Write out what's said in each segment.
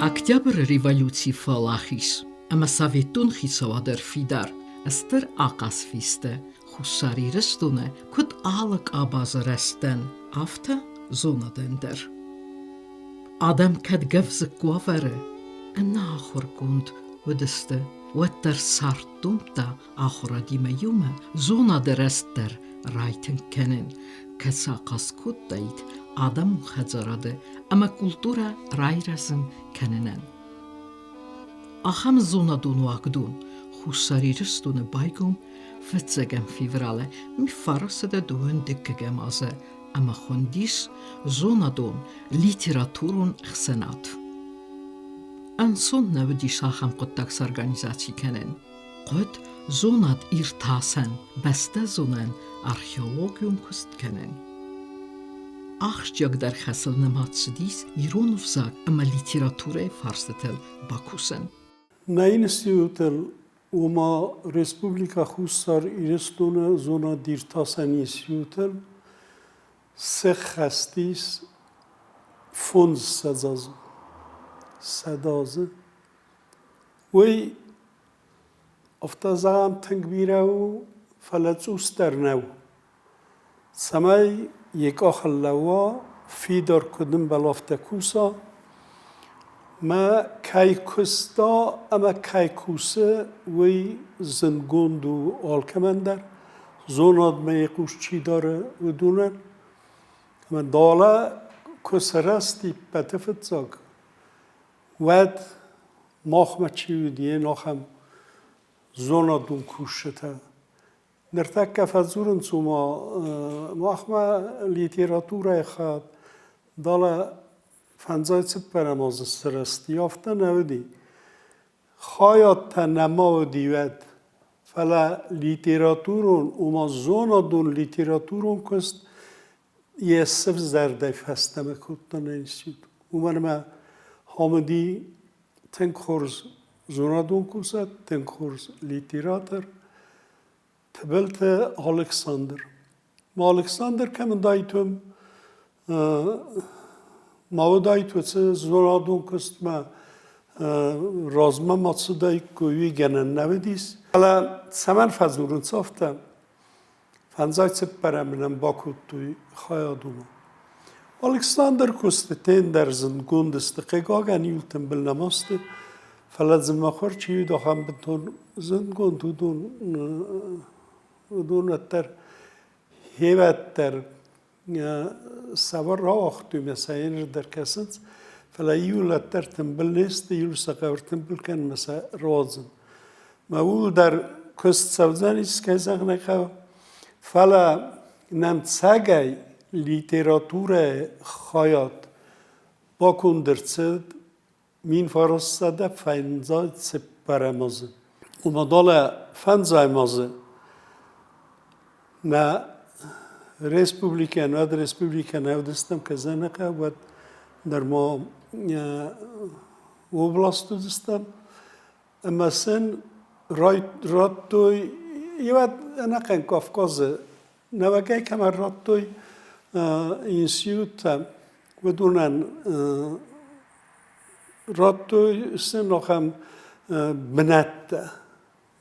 Октябры революци фӕуӕлахиз ӕмӕ советон хицауад ӕрфидар стыр ахъаз фесты Хуссар Ирыстоны куыд алы къабазы рӕзтӕн, афтӕ зонадӕн дӕр. Адӕм кӕд гӕвзыкк уавӕры ӕнахуыргонд уыдысты, уӕддӕр цард домдта ахуырадимӕ иумӕ зонады рӕзт дӕр райтынг кӕнын, кӕцы ахъаз кодтаид адӕмон хӕдзарады ӕмӕ культурӕ райрӕзын кӕнынӕн. Ахӕм зонадон уагдон Хуссар Ирыстоны байгом фыццӕгӕм февралы фарасады дыууӕндыккӕгӕм азы ӕмӕ хуындис зонадон литературон ӕхсӕнад. Ӕнцон нӕ уыдис ахӕм хъуыддаг сорганизаци кӕнын. Хъуыд зонад иртасӕн, бӕстӕзонӕн археологион куыст кӕнын. Ахсджиагдӕр хӕсыл нымад цыдис ирон ӕвзаг ӕмӕ литературӕйы фарстытыл бакусын. Нӕ институтыл, ома Республикӕ Хуссар Ирыстоны зонад-иртасӕн институтыл сӕххӕст ис фондзыссӕдз азы, 100 азы. Уый афтӕ зӕгъӕм тынг бирӕ у, фӕлӕ цъус дӕр нӕу. Цӕмӕй йӕ къахыл лӕууа, фидар куыд ӕмбӕла, афтӕ куса. Мӕ кӕй куыста ӕмӕ кӕй кусы, уый зындгонд у алкӕмӕн дӕр. Зонадмӕ йӕ хъус чи дары, уыдонӕн. Ӕмӕ далӕ куы сырӕзти ппӕты фыццаг, уӕд махмӕ чи уыди, ахӕм зонадон кусджытӕ. Ныртӕккӕ фӕдзурынц, ома махмӕ литературӕйы хатт далӕ фӕндзай цыппӕрӕм азы сырӕзти, афтӕ нӕ уыди. Хайадтӕ нӕма уыди уӕд, фӕлӕ литературон, ома зонадон литературон куыст йе сывзӕрдӕй фӕстӕмӕ кодта нӕ институт. Уымӕн ӕмӕ Хамыди тынг хорз зонадон кусӕг, тынг хорз литератор Тыбылты Алыксандр. Ма Алыксандр кӕм дайтум, ма уыдаид уыцы зонадон куыстмӕ размӕ ма цыдаиккой, уый гӕнӕн нӕ уыдис. Фӕлӕ цӕмӕн фӕдзурынц афтӕ? Фӕндзай цыппӕрӕмы нӕм бакодтой хайадоны. Александр куысты тендер зындгонд сты, хъыгагӕн иу тымбыл нӕма сты, фӕлӕ дзы махуыр чи уыд, ахӕм бынтон зындгонд уыдон, уыдон уӕддӕр хевӕддӕр цавӕр рауагътой мӕ сӕ дӕр кӕсынц, фӕлӕ иу лӕддӕр тымбыл не сты, иу сӕ хъӕуы тымбыл кӕнын мӕ сӕ руадзын. Мӕ ууыл дӕр куыст цӕудзӕнис, кӕй зӕгъын ӕй хъӕуы. Фӕлӕ нӕм цӕгӕй литературӕйы хайад баконд ӕрцыд 1954 азы. Ома далӕ фӕндзайӕм азы нӕ республикӕйӕн, уӕд республикӕ нӕ уыдыстӕм, кӕй зӕгъын хъӕуы, уӕд нырма област уыдыстӕм. Ӕмӕ сын радтой, иуӕд ӕнӕхъӕн Кавказы нӕуӕгӕй кӕмӕн радтой институттӕ, уыдонӕн радтой сын ахӕм бынӕттӕ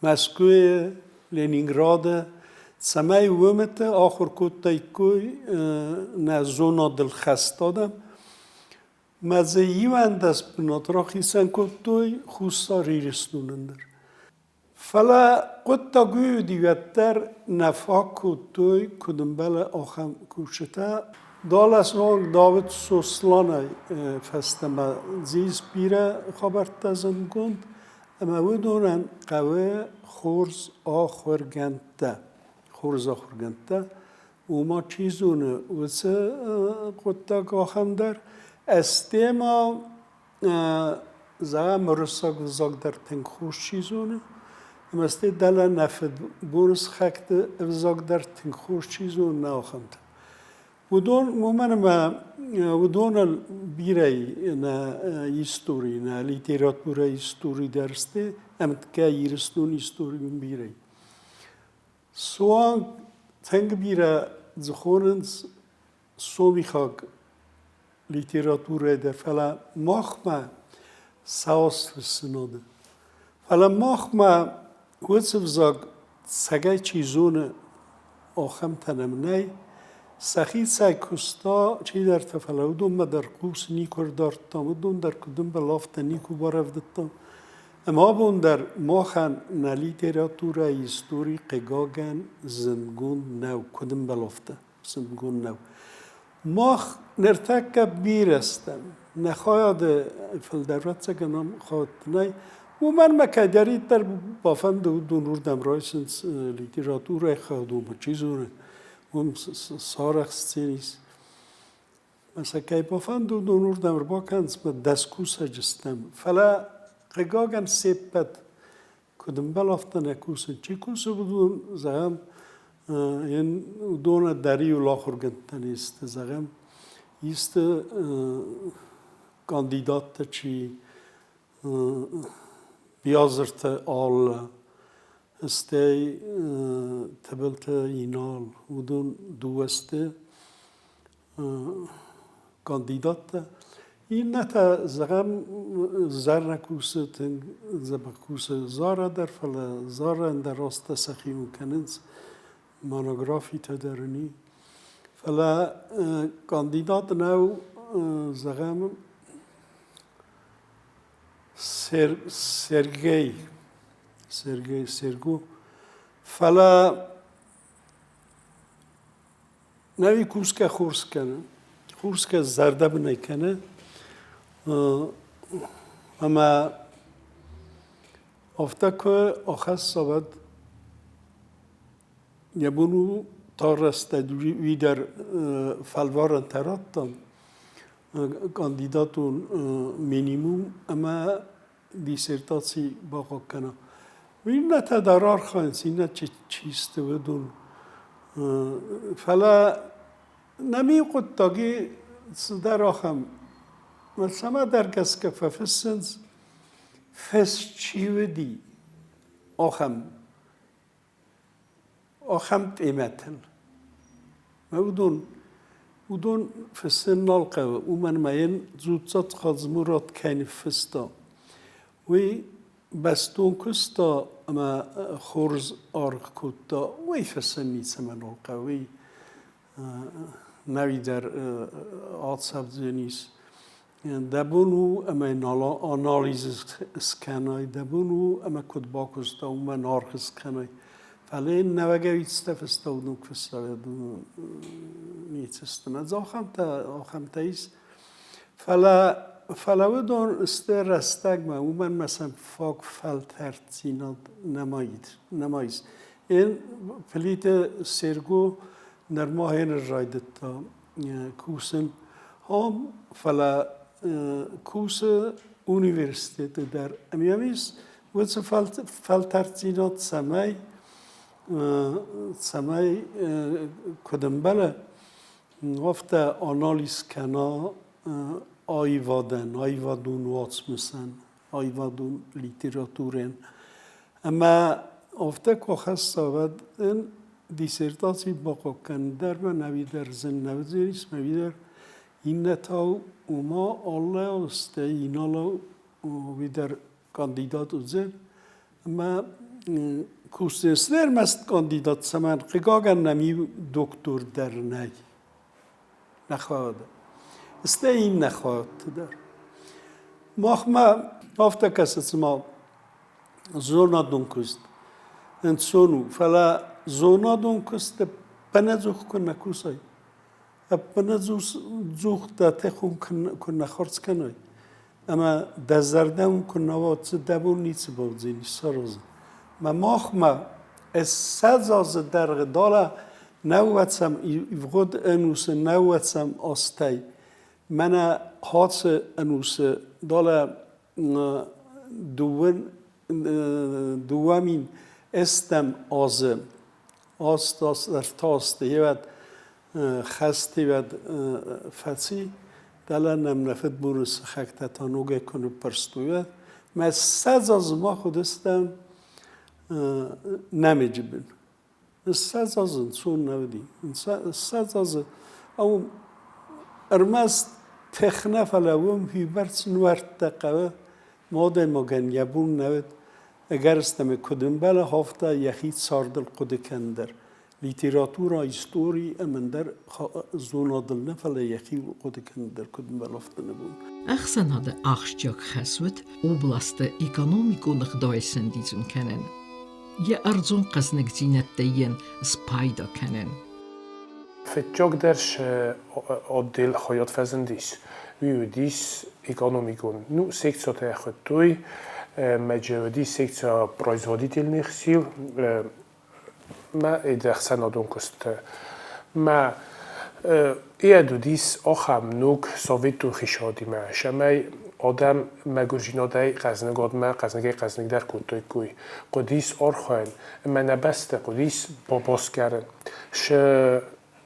Мӕскуыйы, Ленинграды, цӕмӕй уымыты ахуыр кодтаиккой нӕ зонадыл хӕст адӕм. Мӕ дзы 11 бынат рахицӕн кодтой Хуссар Ирыстонӕн дӕр. Фӕлӕ хъуыддаг уый уыди, уӕддӕр нӕ фаг кодтой, куыд ӕмбӕлы, ахӕм кусджытӕ. Далӕсонг Давыд Сосланӕй фӕстӕмӕ дзис бирӕ хабӕрттӕ зындгонд, ӕмӕ уыдонӕн хъӕуы хорз ахуыргӕндтӕ. Хорз ахуыргӕндтӕ, уымӕ чи зоны, уыцы хъуыддаг ахӕм дӕр. Ӕстӕ ма зӕгъӕм, уырыссаг ӕвзаг дӕр тынг хорз чи зоны, ӕмӕ стӕй дӕлӕ нӕ фыд Борысхӕгты ӕвзаг дӕр тынг хорз чи зоны, нӕ ахӕмтӕ. Уыдон, уымӕн ӕмӕ уыдоныл бирӕ нӕ истори, нӕ литературӕ истори дӕр сты, ӕмткӕй Ирыстоны истори уым бирӕ. Суанг тынг бирӕ дзы хонынц сомихаг литературӕйы дӕр, фӕлӕ махмӕ. Саосфыссынады. Фӕлӕ махмӕ уыцы взаг цӕгӕй чи зоны, ахӕмтӕ нӕм нӕй. Сӕхицӕй куыста чидӕртӕ, фӕлӕ уыдонмӕ дӕр хъус никуы ӕрдардтам, уыдон дӕр куыд ӕмбӕлы, афтӕ никуы барӕвдыдтам. Ӕмӕ абон дӕр махӕн нӕ литературӕйы истори, хъыгагӕн, зындгонд нӕу, куыд ӕмбӕлы, афтӕ зындгонд нӕу. Мах ныртӕккӕ бирӕ стӕм. Нӕ хайады фылдӕрвӕццӕгӕн ам хайад нӕй. Уымӕн мӕ кӕддӕриддӕр бафӕнды уыдон уырдӕм райсынц литературӕйы хыгъд, уымӕ чи зоны, уым сарӕхсдзӕнис. Мӕ сӕ кӕй бафӕнды, уыдон уырдӕм ӕрбакӕнынц, мӕ дӕскусӕджы стӕм. Фӕлӕ, хъыгагӕн, се ппӕт куыд ӕмбӕлы, афтӕ нӕ кусын. Чи кусы, уыдон, зӕгъӕм, йын уыдоны дӕр иу ахуыргӕндтӕ не сты, зӕгъӕм, исты кандидаттӕ чи Биазырты Аллӕ, стӕй Тыбылты Инал, уыдон дыууӕ сты кандидаттӕ. Иннӕтӕ, зӕгъӕм, Зарӕ кусы тынг дзӕбӕх кусы Зара дӕр, фӕлӕ Зара ӕндӕр азтӕ сӕхиуыл кӕнынц, монографитӕ дӕр ын и. Фӕлӕ кандидат нӕу, зӕгъӕм, Сергей, Сергей Серго. Фӕлӕ Нӕуи кусгӕ хорз кӕны, хорз зӕрдӕбынӕй кӕны ӕмӕ афтӕ куы ахӕсса, уӕд йӕ бон у та рӕстӕг уый дӕр фӕлварӕнтӕ радта, кандидатон минимум ӕмӕ диссертаци бахъахъхъӕна. Иннӕтӕ дӕр архайынц, иннӕ чи сты, уыдон. Фӕлӕ нӕм иу хъуыддаг и цыдӕр ахӕм, цӕмӕдӕр гӕсгӕ фӕфыссынц, фыст чи уыди, ахӕм ахӕм темӕтыл. Мӕ уыдон, уыдон фыссын нал хъӕуы, уымӕн ӕмӕ йын Дзуццаты Хадзымурат кӕй ныффыста, уый бӕстон куыста ӕмӕ хорз аргъ кодта, уый фыссын ницӕмӕн нал хъӕуы, уый нӕуидӕр ацӕвдзӕнис. Дӕ бон у ӕмӕ йын анализ скӕнай, дӕ бон у ӕмӕ куыд бакуыста, уымӕн аргъ скӕнай. Фӕлӕ йын нӕуӕгӕвицтӕ фыста, уыдон фыста, ницы сты. Ӕз ахӕмтӕ, ахӕмтӕ ис. Фӕлӕ, фӕлӕ уыдон сты рӕстӕгмӕ, уымӕн ӕмӕ сӕм фаг фӕлтӕрддзинад нӕма нӕма ис. Ин Плиты Серго нырма хеныр райдыдта кусын ам, фӕлӕ кусы университеты дӕр. Ӕмӕ йӕм ис уыцы фӕлтӕрддзинад, цӕмӕй цӕмӕй куыд ӕмбӕлы, афтӕ анализ кӕна аивадӕн, аивадон уацмысӕн, аивадон литературӕйӕн. Ӕмӕ афтӕ куы ахӕсса, уӕд ын диссертаци бахъахъхъӕнын дӕр мӕ ӕви дӕр зын нӕ уыдзӕнис, ӕви дӕр иннӕтау уымӕ алы стӕй иналы уый дӕр кандидат уыдзӕн. Ӕмӕ кусдзӕн ӕрмӕст кандидат, цӕмӕн хъыгагӕн нӕм иу доктор дӕр нӕй. Нӕ хауд. Стӕй иннӕ хауд дӕр. Махмӕ афтӕ кӕсы, цыма зонадон куыст ӕнцон у, фӕлӕ зонадон куысты ӕппынӕдзух куы нӕ кусай, ӕппынӕдзух дӕ тӕрхон куы нӕ хардз кӕнай, ӕмӕ дӕ зӕрдӕ уым куы нӕ уа, дӕ бон ницы баудзӕнис саразын. Мӕ махмӕ 20 азы дӕргъы далӕ нӕуӕдзӕм ивгъуыд ӕнусы нӕуӕдзӕм азтӕй мӕнӕ ацы ӕнусы далӕ дыууын 2008 азы ӕртӕ ивӕд хӕст ивӕд фӕци, дӕлӕ нӕм нӕ фыдбоны сыхӕгтӕ та ногӕй куы ныппӕрстой, уӕд мӕ 20 азы мах уыдыстӕм нӕмыджы бын. 20 азы ӕнцон нӕ уыди. 20 азы ау ӕрмӕст тых нӕ, фӕлӕ уым уыйбӕрц нуӕрттӕ хъӕуы. Ма адӕймагӕн йӕ бон нӕ уыд, ӕгӕрыстӕмӕй куыд ӕмбӕлы, афтӕ йӕхи цардыл хъуыды кӕн дӕр. Литературӕ, истори ӕмӕ ӕндӕр зонадыл нӕ, фӕлӕ йӕхиуыл хъуыды кӕнын дӕр куыд ӕмбӕлы, афтӕ нӕ бон. Ӕхсӕнады ахсджиаг хӕс уыд областы экономикон ӕгъдауӕй сӕндидзын кӕнын, йӕ ӕрдзон хъӕзныгдзинӕдтӕй йын спайда кӕнын. Фыццагдӕр сӕ отдел хайад фӕзындис. Уый уыдис экономикон. Ну, секциятӕ хуыдтой, ӕмӕ уыдис секция производительных сил, мӕ ӕхсӕнадон куыстытӕ. Мӕ иӕд уыдис ахӕм ног советон хицауадимӕ, цӕмӕй адӕм мӕгуырдзинадӕй хъӕзныгадмӕ хъӕзныгӕй-хъӕзныгдӕр кодтаиккой. Хъуыдис архайын ӕмӕ нӕ бӕстӕ хъуыдис басгарын. Сӕ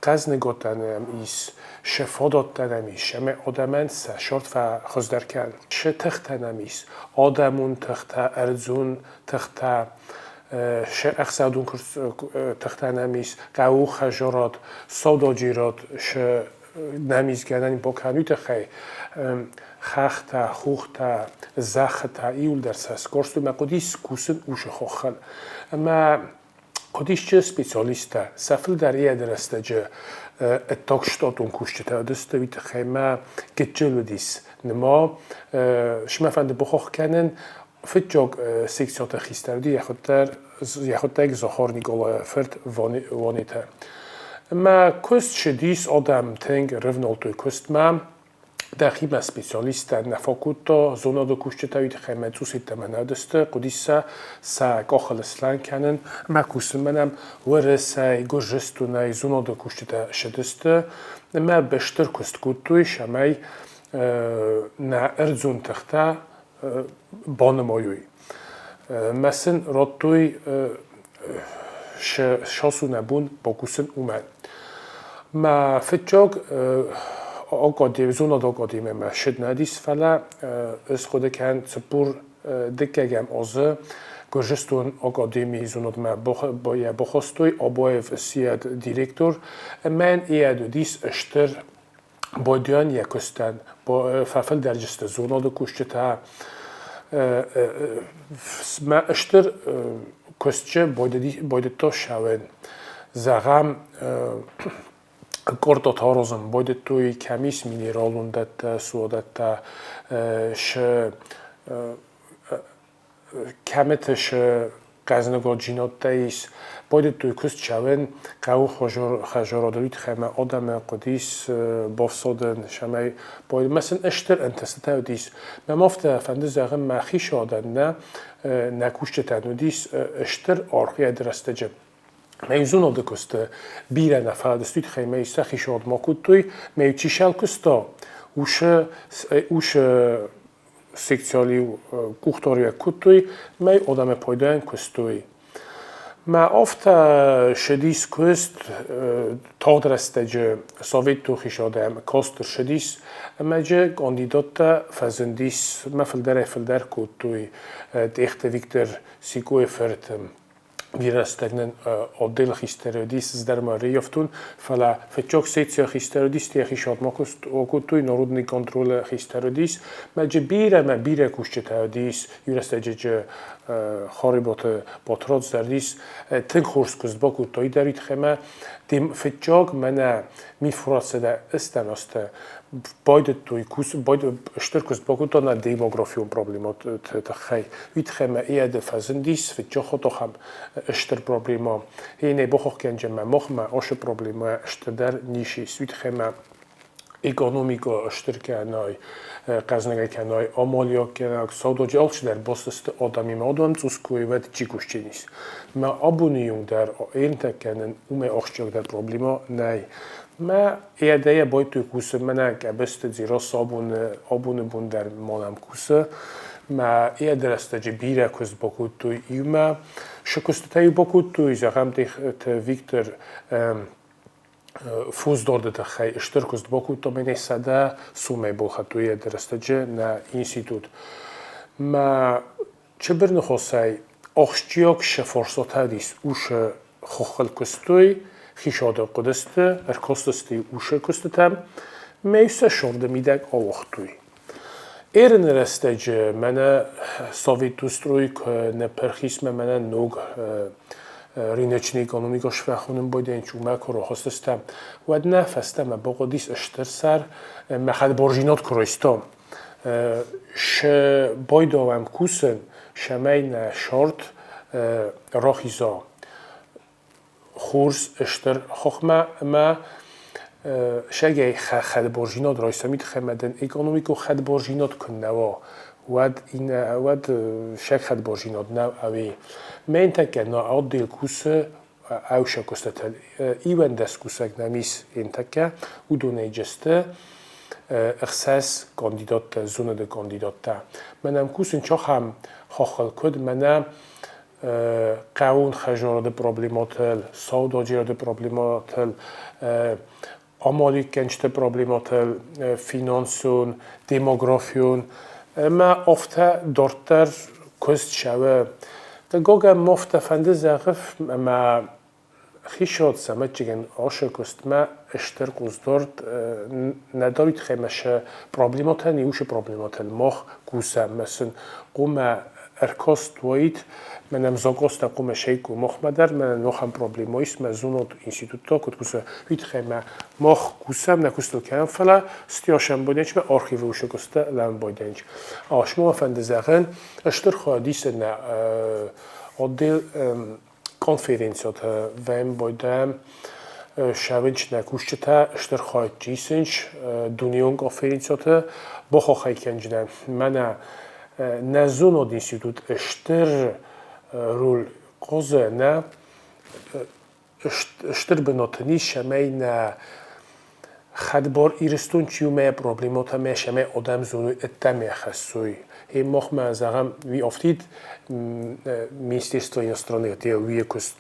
хъӕзныготӕ нӕм ис, сӕ фадӕттӕ нӕм ис, ӕмӕ адӕмӕн сӕ цард фӕхуыздӕр кӕнын. Сӕ тыхтӕ нӕм ис, адӕмон тыхтӕ, ӕрдзон тыхтӕ, сӕ ӕхсӕнадон тыхтӕ нӕм ис, хъӕуы хӕзарад, саудаджирад сӕ нӕм ис гӕнӕн бакӕнуый тыххӕй. Хӕхтӕ, хохтӕ, зӕххытӕ иуылдӕр сӕ скорстой мӕ хъуыдис кусын усы хохӕн. Ӕмӕ Куыд исчи специалисттӕ, сӕ фылдӕр йӕ рӕстӕджы ӕддаг штатон кусджытӕ уыдысты, уый тыххӕй мӕ гыццыл уыдис. Нырма сымӕ фӕнды бахахх кӕнын, фыццаг секциоты хистӕр уыди йӕхуыдтӕг Захар Николайы фырт Ванетӕ. Мӕ куыст цыдис, адӕм тынг рывнӕлдтой куыстмӕ. Дӕхимӕ специалисттӕ нӕ фӕкодта, зонады кусджытӕ уый тыххӕй мӕ цъус йеддӕмӕ нӕ уыдысты, хъуыдис сӕ сӕ къахыл слӕн кӕнын ӕмӕ кусынмӕ нӕм Уӕрӕсӕй, Гуырдзыстонӕй зонады кусджытӕ ссыдысты ӕмӕ стыр куыст кодтой, цӕмӕй нӕ ӕрдзон тыхтӕ банымайой. Мӕ сын радтой сӕ нӕ бон бакусын уымӕн. Мӕ фыццаг зонады академимӕ ссыд нӕ дис, фӕлӕ ӕз хъуыды кӕнын 42-ӕм азы Гуырдзыстон академийы зонадмӕ йӕ бахастой, Абаев сси директор, ӕмӕ йын йӕ уыдис стыр Бодиан йӕ куыстӕн фӕфылдӕрджысты зонады кусджытӕ. Мӕ стыр куыстджы байдыдта ссӕуын. Зӕгъӕм, къордтӕ аразын байдыдтой, кӕм ис минералон дӕттӕ, суадӕттӕ, шы кӕмыты шы хъӕзныгоджинодтӕ ис. Байдыдтой куыст цӕуын, хъӕуы хӕзароды уый тыххӕй ӕмӕ адӕмы хъуыдис бафсадын, цӕмӕй мӕ сын стыр ӕнтыстытӕ уыдис. Мӕм афтӕ фӕнды зӕгъын, мӕ хицауадӕн нӕ, нӕ кусджытӕн уыдис стыр аргъ йӕ рӕстӕджы. Мӕ зонады куысты бирӕ нӕ фӕлӕ уый тыххӕй мӕ сӕ хицауад ма кодтой, мӕ чи сӕл куыста, уыцы уыцы секциали къухдариуӕг кодтой, мӕ адӕмы пайдайӕн куыстой. Мӕ афтӕ ссыдис куыст тагъд рӕстӕджы советон хицауадӕм каст ссыдис, ӕмӕ джы кандидаттӕ фӕзындис, мӕ фылдӕрӕй-фылдӕр кодтой Тъехты Виктор Сикъойы фырт рӕстӕг нын отделы хистӕр уыдис, ӕз дӕр ма ӕрӕййӕфтон, фӕлӕ фыццаг секцийы хистӕр уыдис, йӕхи сӕрмӕ куыст кодтой, народный контролы хистӕр уыдис. Мӕ джы бирӕ мӕ бирӕ кусджытӕ уыдис, иу рӕстӕджы Харибаты Батрадз дӕр уыдис, тынг хорз куыст бакодта дӕр уый тыххӕй мӕ фыццаг мӕнӕ мифурацидӕ ыстӕм азты байдыдтой стыр куыст бакодта нӕ демографион проблемӕты тыххӕй. Уый тыххӕй мӕ иӕды фӕзындис фыццаг ахӕм стыр проблемӕ. Иннӕ бахохгӕнджынмӕ махмӕ ацы проблемӕ стырдӕр ницы ис. Уый тыххӕй мӕ экономикӕ стыр кӕнай, хъӕзныгӕй кӕнай, амалиуӕг кӕнай, саудаджы алчидӕр баст адӕмимӕ адӕм цъус куы уӕд чи кусджын ис. Мӕ абоны онг дӕр ӕртӕ кӕнын уымӕй ахсджиагдӕр проблемӕ нӕй. Мӕ Иӕдӕйӕ байдтой кусы, мӕнӕ Къӕбысты Дзерассӕ абоны бон дӕр ма нӕм кусы. Мӕ иӕды рӕстӕджы бирӕ куыст бакодтой иумӕ. Шы куыстытӕ-иу бакодтой, зӕгъӕм, Виктор фосдарды тыххӕй стыр куыст бакодта мӕнӕ 100 сомӕй балхӕдтой иӕды рӕстӕджы нӕ институт. Мӕ чыбыр ныхасӕй ахсджиаг сӕ фарстатӕ уыдис усы хохыл куыстой, хицауады хъуыдысты, ӕркастысты усы куыстытӕм, мӕ сӕ сӕрды мидӕг ауагътой. Эрыны рӕстӕджы мӕнӕ Советустрой куы ныппырх ис мӕ мӕнӕ ног рыночный экономикӕ сфӕхонын байдайынч, уымӕ куы рохыстыстӕм, уӕд нӕ фӕстӕмӕ бахъуыдис стыр сӕр мӕ хӕдборзинад куы райстам. Шы байдауӕм кусын, цӕмӕй нӕ сорт рахиза хорз стыр хохмӕ ӕмӕ сӕгӕй хӕдборзинад райсӕм, уый тыххӕй ма дын экономикон хӕдборзинад куыннӕ уа, уӕд уӕд сӕг хӕдборзинад нӕу ӕви. Мӕн тӕккӕ нӕ отдел кусы ӕвсӕ куыстытыл. 11 кусӕг нӕм ис ентӕккӕ, уыдонӕй сты 6 кандидаттӕ, зонады кандидаттӕ. Мӕнӕм кусын чахӕм хаххыл куыд мӕнӕ хъӕуон хӕдзарады проблемӕтыл, саудаджерады проблемӕтыл, амалиуӕггӕнджыты проблемӕтыл, финансон, демографион ӕмӕ афтӕ дарддӕр куыст цӕуы. Хъыгагӕн ма афтӕ фӕнды зӕгъын, ӕмӕ хицауад сӕмӕтджыгӕн ацы куыстмӕ стыр хъусдард нӕ дары тыххӕй ӕмӕ сӕ проблемӕтӕн, иусы проблемӕтӕн мах кусӕм ӕмӕ сын хъуамӕ ӕркаст уаид, мӕнӕ закъозтӕ хъуамӕ сӕиккой махмӕ дӕр, мӕнӕ ахӕм проблемӕ ис, мӕ зонад институттӕ куыд кусы, уый тыххӕй ӕмӕ мах кусӕм, нӕ куыстыл кӕнӕм, фӕлӕ стӕсӕм байдайынч ӕмӕ архивы уыцы куыстӕ лӕм байдайынч. Ас ма фӕнды зӕгъын, стыр хайадисӕн нӕ отдел конференциятӕ вӕм байдайӕм, сӕвынч нӕ кусджытӕ стыр хайад исынч дунеон конференциятӕ бахаххӕй кӕнджынӕ. Мӕнӕ нӕ зонад институт стыр роль хъазы нӕ стыр бынаты ис, цӕмӕй нӕ хӕдбар Ирыстон чи у, мӕ проблемӕтӕ мӕ цӕмӕй адӕм зоной, ӕддӕмӕ хӕссой. Гъе махмӕ, зӕгъӕм, уый афтид Министерство иностранных дел уый куыст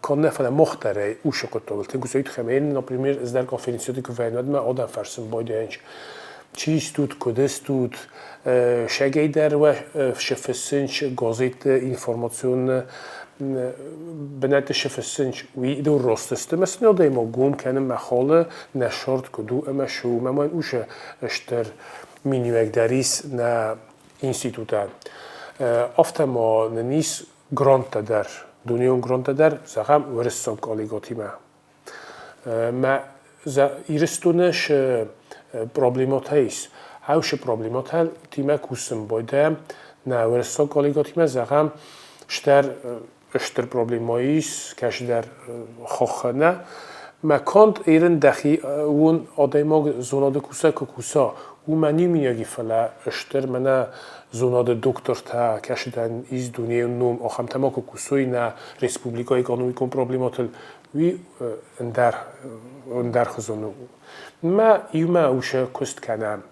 канд нӕ, фӕлӕ мах дӕр ӕй уыцы хъуыддагыл тынг уый тыххӕй. Например, ӕз дӕр конференциты куы вӕййын, уӕд мӕ адӕм фӕрсын байдайынц, чи стут, куыд стут, сӕгӕй дӕр уӕ фыссынц газетты информацион бынӕтты шы фыссынц, уый дыл рост сты ӕмӕ сын адӕймаг гом кӕны мӕ халы нӕ сорт куыд у ӕмӕ шы у, ӕмӕ ма уышы стыр миниуӕг дӕр ис нӕ институтӕн. Афтӕ ма нын ис гранттӕ дӕр, дунеон гранттӕ дӕр, зӕгъӕм, уырыссаг коллегатимӕ. Мӕ Ирыстоны шы проблемӕтӕ ис, ау шы проблемӕтӕ тимӕ кусын байдайӕм, нӕ уырыссаг коллегатимӕ, зӕгъӕм, стӕр стыр проблемӕ ис, кӕцыдӕр хохы нӕ. Мӕ канд ирын дӕхи уон адӕймаг зонады кусӕг куы куса, уымӕ нимийаги, фӕлӕ стыр мӕнӕ зонады доктортӕ, кӕцытӕн ис дунейон ном, ахӕмтӕ ма куы кусой нӕ республикӕйы экономикон проблемӕтыл, уый ӕндӕр ӕндӕрхуызон у. Мӕ иумӕ уышы куыст кӕнӕм.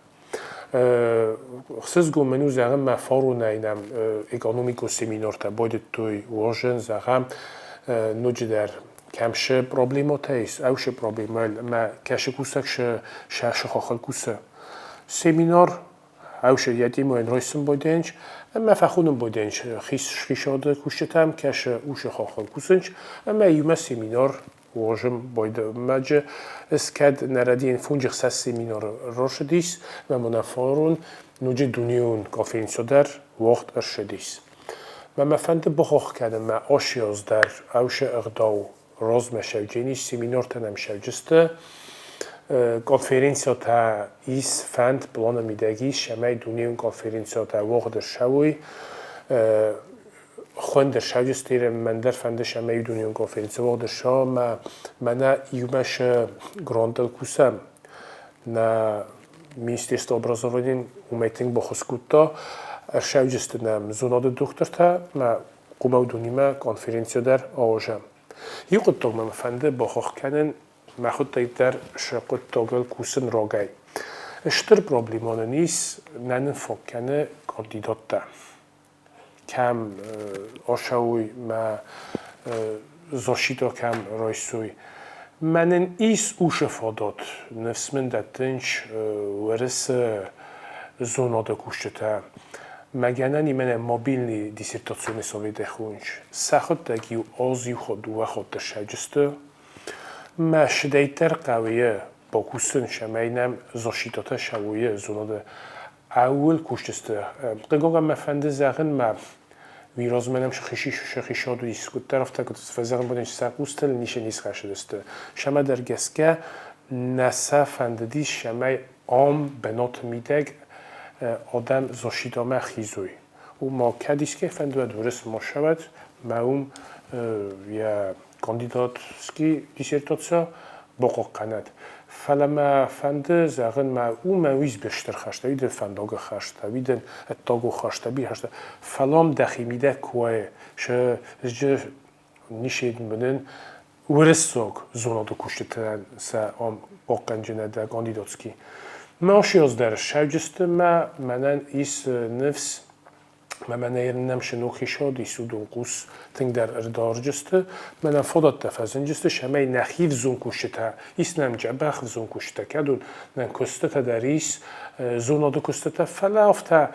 Хсызгон мын у, зӕгъӕм, мӕ фаронӕй нӕм экономикон семинартӕ байдыдтой уарзын, зӕгъӕм, ноджыдӕр кӕм шы проблемӕтӕ ис, ӕвшы проблемӕ мӕ кӕсы кусӕг шы сӕ сыхахыл кусы. Семинар ӕвшы йӕ темӕйӕн райсын байдайынч, ӕмӕ фӕхонын байдайынч хисады кусджытӕм, кӕсы ушы хахыл кусынч, ӕмӕ иумӕ семинар уозым байдымӕджы кӕд нӕ рӕдийын фунджы хсӕз семинар рацыдис, ӕмӕ мӕнӕ фарон ноджы дунеон конференци дӕр уагъд ӕрцыдис. Мӕ мӕ фӕнды бахахх кӕнын мӕ асиаз дӕр ӕвшы ӕгъдау размӕ сӕвджен ис, семинартӕ нӕм сӕвджысты. Конференциятӕ ис фӕнд, планы мидӕг ис, цӕмӕй дунеон конференциятӕ уагъд ӕрцӕуой. Хуӕн дӕр сӕвджысты, мӕн дӕр фӕнды, цӕмӕй дунеон конференци уагъд ӕрцӕуа ӕмӕ мӕнӕ иумӕ шы грантыл кусӕм. Нӕ Министерство образования уымӕй тынг баххуыс кодта. Ӕрсӕвджысты нӕм зонады дохтыртӕ ӕмӕ хъуамӕ уыдонимӕ конференци дӕр аразӕм. Иу хъуыддаг мӕ фӕнды бахахх кӕнын, мӕхуыдтӕг дӕр шы хъуыддагыл кусын рагӕй. Стыр проблемӕ нын ис, нӕ нын фаг кӕны кандидаттӕ. Кӕм ацӕуй мӕ защита кӕм райсуй. Мӕнӕн ис уышы фадат, ныфс мын дӕттынц Уӕрӕсе зонады кусджытӕ. Мӕ гӕнӕн и мӕнӕ мобильный диссертационный советӕй хонынц. Сӕхуыдтӕг иу аз иу хатт, дыууӕ хатты ссӕуджысты. Мӕ сыдӕйддӕр хъӕуы бакусын, цӕмӕй нӕм защитатӕ цӕуой зонады. Ӕууыл кусджысты. Хъыгагӕн мӕ фӕнды зӕгъын, мӕ уый размӕ нӕм сӕхи уыдис, куыддӕр афтӕ куыд фӕзӕгъын бонӕн сӕ хъустыл ницы не схӕцыдысты. Сӕмӕдӕр гӕсгӕ нӕ сӕ фӕндыдис, цӕмӕй ам бынаты мидӕг адӕм Зошидомӕ хизой. Уым ма кӕд искӕй фӕнды, уӕд уырыс ма ссӕуӕд, мӕ уым йӕ кандидатский диссертаци бахъахъхъӕнӕд. Фӕлӕ мӕ фӕнды зӕгъын, мӕ уымӕ уый стыр хӕстӕ, уый дын фӕндагы хӕстӕ, уый дын ӕддагон хӕстӕ, бирӕ хӕстӕ. Фӕлӕ ам дӕхи мидӕг куы уай, сӕ ничи бынын уырыссаг зонады кусджытӕн сӕ ам хъахъхъӕнджынӕ дӕ кандидатский. Мӕ ас дӕр ссӕуджысты мӕ мӕнӕн ис ныфс, мӕ мӕнӕ нӕм сынок хисод ис уыдон хъус тынгдӕр ӕрдарджысты, мӕнӕн фадӕттӕ фӕзынджысты, цӕмӕй нӕхи взон кусджытӕ, ис нӕм дзӕбӕх взон кусджытӕ, кӕд уын нӕм куыстытӕ дӕр ис, зонады куыстытӕ, фӕлӕ афтӕ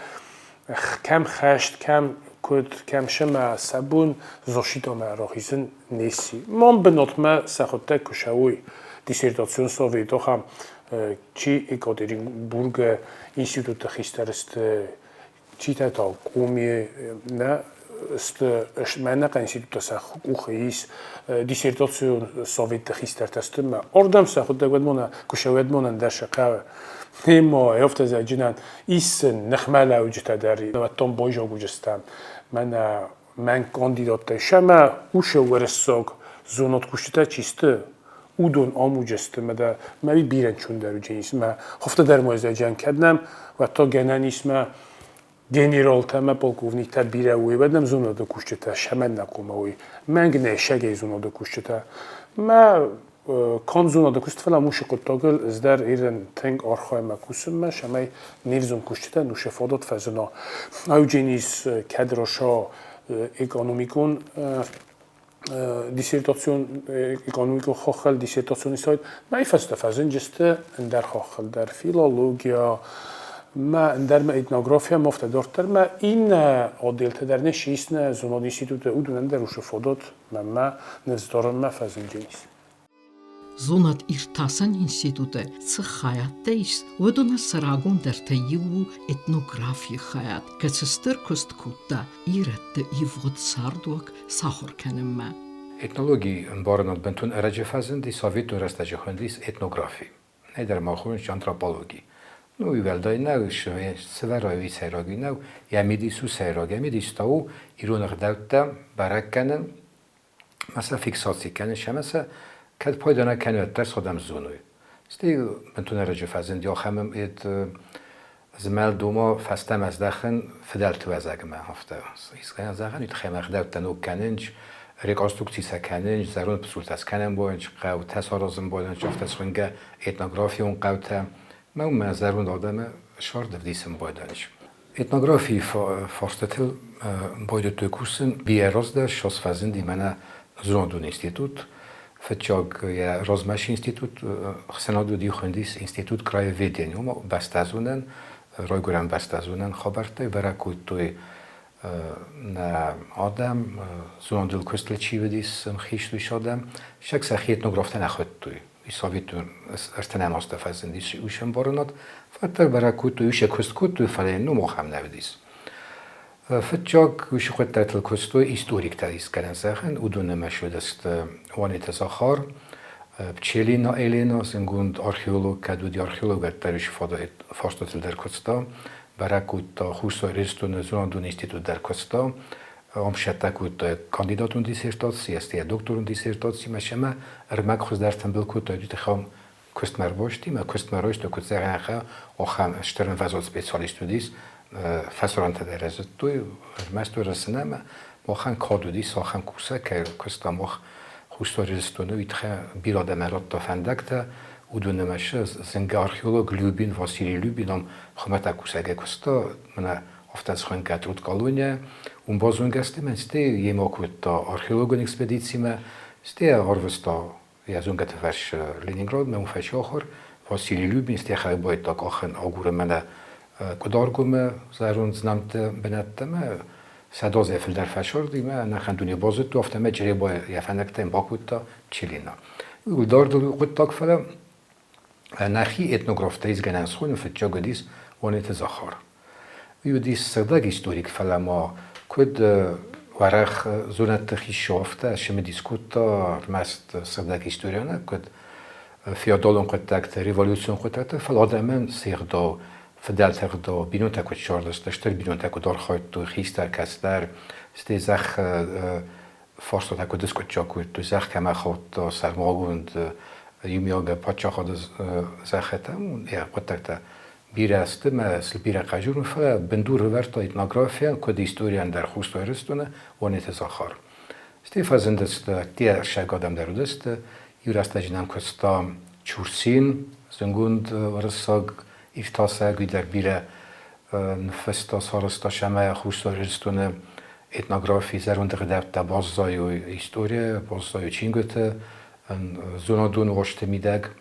кӕм хӕст, кӕм куыд, кӕм сымӕ сӕ бон Зошидомӕ рахизын не сси. Мӕн бынатмӕ сӕхуыдтӕг куы сӕуой диссертацион совет, ахӕм чи Екатеринбургы институты хистӕр сты, читӕ та Коми нӕ сты, мӕнӕ институттӕ сӕ къухы ис, диссертацион советты хистӕртӕ сты мӕ ардӕм сӕхуыдтӕг уӕд мона куы сӕуӕд монӕн дӕр сӕ хъӕуы. Ема афтӕ зӕгъджынӕн ис сын ныхмӕлӕуджытӕ дӕр, науӕдтон байзагуджыстӕм. Мӕнӕ мӕнг кандидаттӕй сӕмӕ уыцы уырыссаг зонад кусджытӕ чи сты, уыдон амуджысты мӕ дӕ мӕ бирӕ ӕнцондӕр уыдзӕнис мӕ афтӕ дӕр ма зӕгъӕн кӕд нӕм, уӕд та гӕнӕн ис мӕ генералтӕ мӕ полковниктӕ бирӕ уой, уӕд нӕм зонады кусджытӕ сӕмӕн нӕ хъуамӕ уой. Мӕнг нӕ сӕгӕй зонады кусджытӕ. Мӕ канд зонады куыст, фӕлӕ мусы хъуыддагыл ӕз дӕр ирӕн тынг архайын мӕ кусынмӕ, цӕмӕй не взонг кусджытӕн уыцы фадат фӕзына. Аудженис кӕд раса экономикон диссертацион экономикон хаххыл диссертацион сайт, мӕ фӕстӕ фӕзынджысты ӕндӕр хаххыл дӕр филология, мӕ ӕндӕр мӕ этнография, ма афтӕ дарддӕр мӕ иннӕ отделтӕ дӕр не сис нӕ зонады институты, уыдонӕн дӕр уыцы фадат мӕнмӕ ныфсдарынмӕ фӕзынджынис. Зонад-иртасӕн институты цы хайадтӕ ис, уыдоны сӕ рагондӕртӕй иу у этнографийы хайад, кӕцы стыр куыст кодта ирӕтты ивгъуыд цардуаг сахуыр кӕнынмӕ. Этнологийы ӕмбарынад бынтон ӕрӕджы фӕзынди, советон рӕстӕджы хуындис этнографи. Нӕдӕр ма хонынц антропологи. Ну, уый уӕлдай нӕу, цывӕрӕй уый сӕйраг нӕу, йӕ мидис у сӕйраг. Йӕ мидис та у ирон ӕгъдӕуттӕ бӕрӕг кӕнын, ма сӕ фиксаци кӕнын, ӕмӕ сӕ кӕд пайда нӕ кӕны, уӕддӕр сӕ адӕм зоной. Стӕй бынтон ӕрӕджы фӕзынди ахӕм змӕлд, ома фӕстӕмӕ здӕхын фыдӕлты уӕзӕгмӕ, афтӕ искӕй зӕгъӕн, уый тыххӕй ӕмӕ ӕгъдӕуттӕ ног кӕнынц, реконструкци сӕ кӕнынц, зӕронд пысултӕ скӕнӕн бойынц, хъӕутӕ саразын бойынц, афтӕ схуынгӕ этнографион хъӕутӕ. Мӕ уымӕ зӕронд адӕмы сӕрд ӕвдисын байдайынц. Этнографийы фарстатыл байдыдтой кусын бирӕ раздӕр, ссӕдз фӕзынди мӕнӕ зонадон институт. Фыццаг йӕ размӕ институт ӕхсӕнад уыди, хуындис Институт краеведения, ома бӕстӕзонӕн, райгуырӕн бӕстӕзонӕн хабӕрттӕй бӕрӕг кодтой нӕ адӕм, зонадыл куыстыл чи уыдис, ӕмхист уыцы адӕм, сӕг сӕхи этнографтӕ нӕ хуыдтой. Советон ӕртынӕм азты фӕзындис уый ӕмбарынад, фӕддӕр бӕрӕг кодтой, уый сӕ куыст кодтой, фӕлӕ йын ном ахӕм нӕ уыдис. Фыццаг уыцы хъуыддӕгтыл куыстой историктӕ искӕнӕн зӕгъын, уыдон ӕмӕ суыдысты Уанеты Захар, Пчелина Елена, зынгонд археолог, кӕд уыди археолог, уӕддӕр уыцы фарстатыл дӕр куыста, бӕрӕг кодта Хуссар Ирыстоны зонадон институт дӕр куыста, ӕмсӕттӕ кодта кандидатон диссертаци, ӕстӕй докторон диссертацимӕ ӕмӕ ӕрмӕг хуыздӕр тымбыл кодта, уый тыххӕй куыстмӕ ӕрбасти, мӕ куыстмӕ райста, куыд зӕгъӕн, ахӕм стыр ӕмвӕзад специалист уыдис, фӕсарӕнтӕ дӕр зыдтой, ӕрмӕст Уӕрӕсе ӕмӕ махӕн кад уыдис, ахӕм кусӕг кӕй куыста мах Хуссар Ирыстоны, уый тыххӕй бирӕ адӕмӕн радта фӕндӕгтӕ, уыдон ӕмӕ зынгӕ археолог Любин, Василий Любин ам хуымӕтӕг кусӕгӕй куыста, мӕнӕ афтӕ схуынгӕ труд-колония, уым базонгӕ стӕм, стӕй йемӕ кодта археологон экспедицимӕ, стӕй арвыста йӕ зонгӕты фӕрс Ленинградмӕ, уым фӕсахуыр. Василий Любин стӕй байдта къахын агуры мӕнӕ Къуыдаргомы зӕронд знӕмтты бынӕттӕмӕ, сӕдӕзӕй фылдӕр фӕсырдимӕ, ӕнӕхъӕн дуне базыдтой, афтӕмӕй Чъребайы йӕ фӕндӕгтӕм бакодта Челина. Уый дардыл хъуыддаг, фӕлӕ нӕхи этнографтӕ изгӕнӕн схонын фыццаг уыдис Уанеты Захар. Уый уыдис сыгъдӕг историк, фӕлӕ ма куыд уӕрӕх зонӕдты хицау, афтӕ цымыдис кодта ӕрмӕст сыгъдӕг историйӕ нӕ, куыд феодалон хъуыддӕгты, революцион хъуыддӕгты, фӕлӕ адӕмӕн се гъдау, фыдӕлты ӕгъдау, бинонтӕ куыд цардысты, стыр бинонтӕ куыд архайдтой, хистӕр, кӕстӕр, стӕй зӕхх фарстатӕ куыд скъуыддзаг кодтой, зӕхх кӕмӕ хаудта, сӕрмагонд иумиаг паддзахады зӕххытӕ, йӕ хъуыддӕгтӕ бирӕ сты мӕ сыл бирӕ хъазурын, фӕлӕ бындур ӕвӕрдта этнографийӕн, куыд историйӕн дӕр Хуссар Ирыстоны, Уанеты Захар. Стӕй фӕзындысты ӕддейӕ адӕм дӕр уыдысты. Иу рӕстӕджы нӕм куыста Чурсин, зындгонд уырыссаг иртасӕг, уый дӕр бирӕ ныффыста, сарӕзта сӕмӕ Хуссар Ирыстоны этнографи, зӕронд ӕгъдӕуттӕ баззайой историйӕ, баззайой чингуыты, зонадон уарзты мидӕг.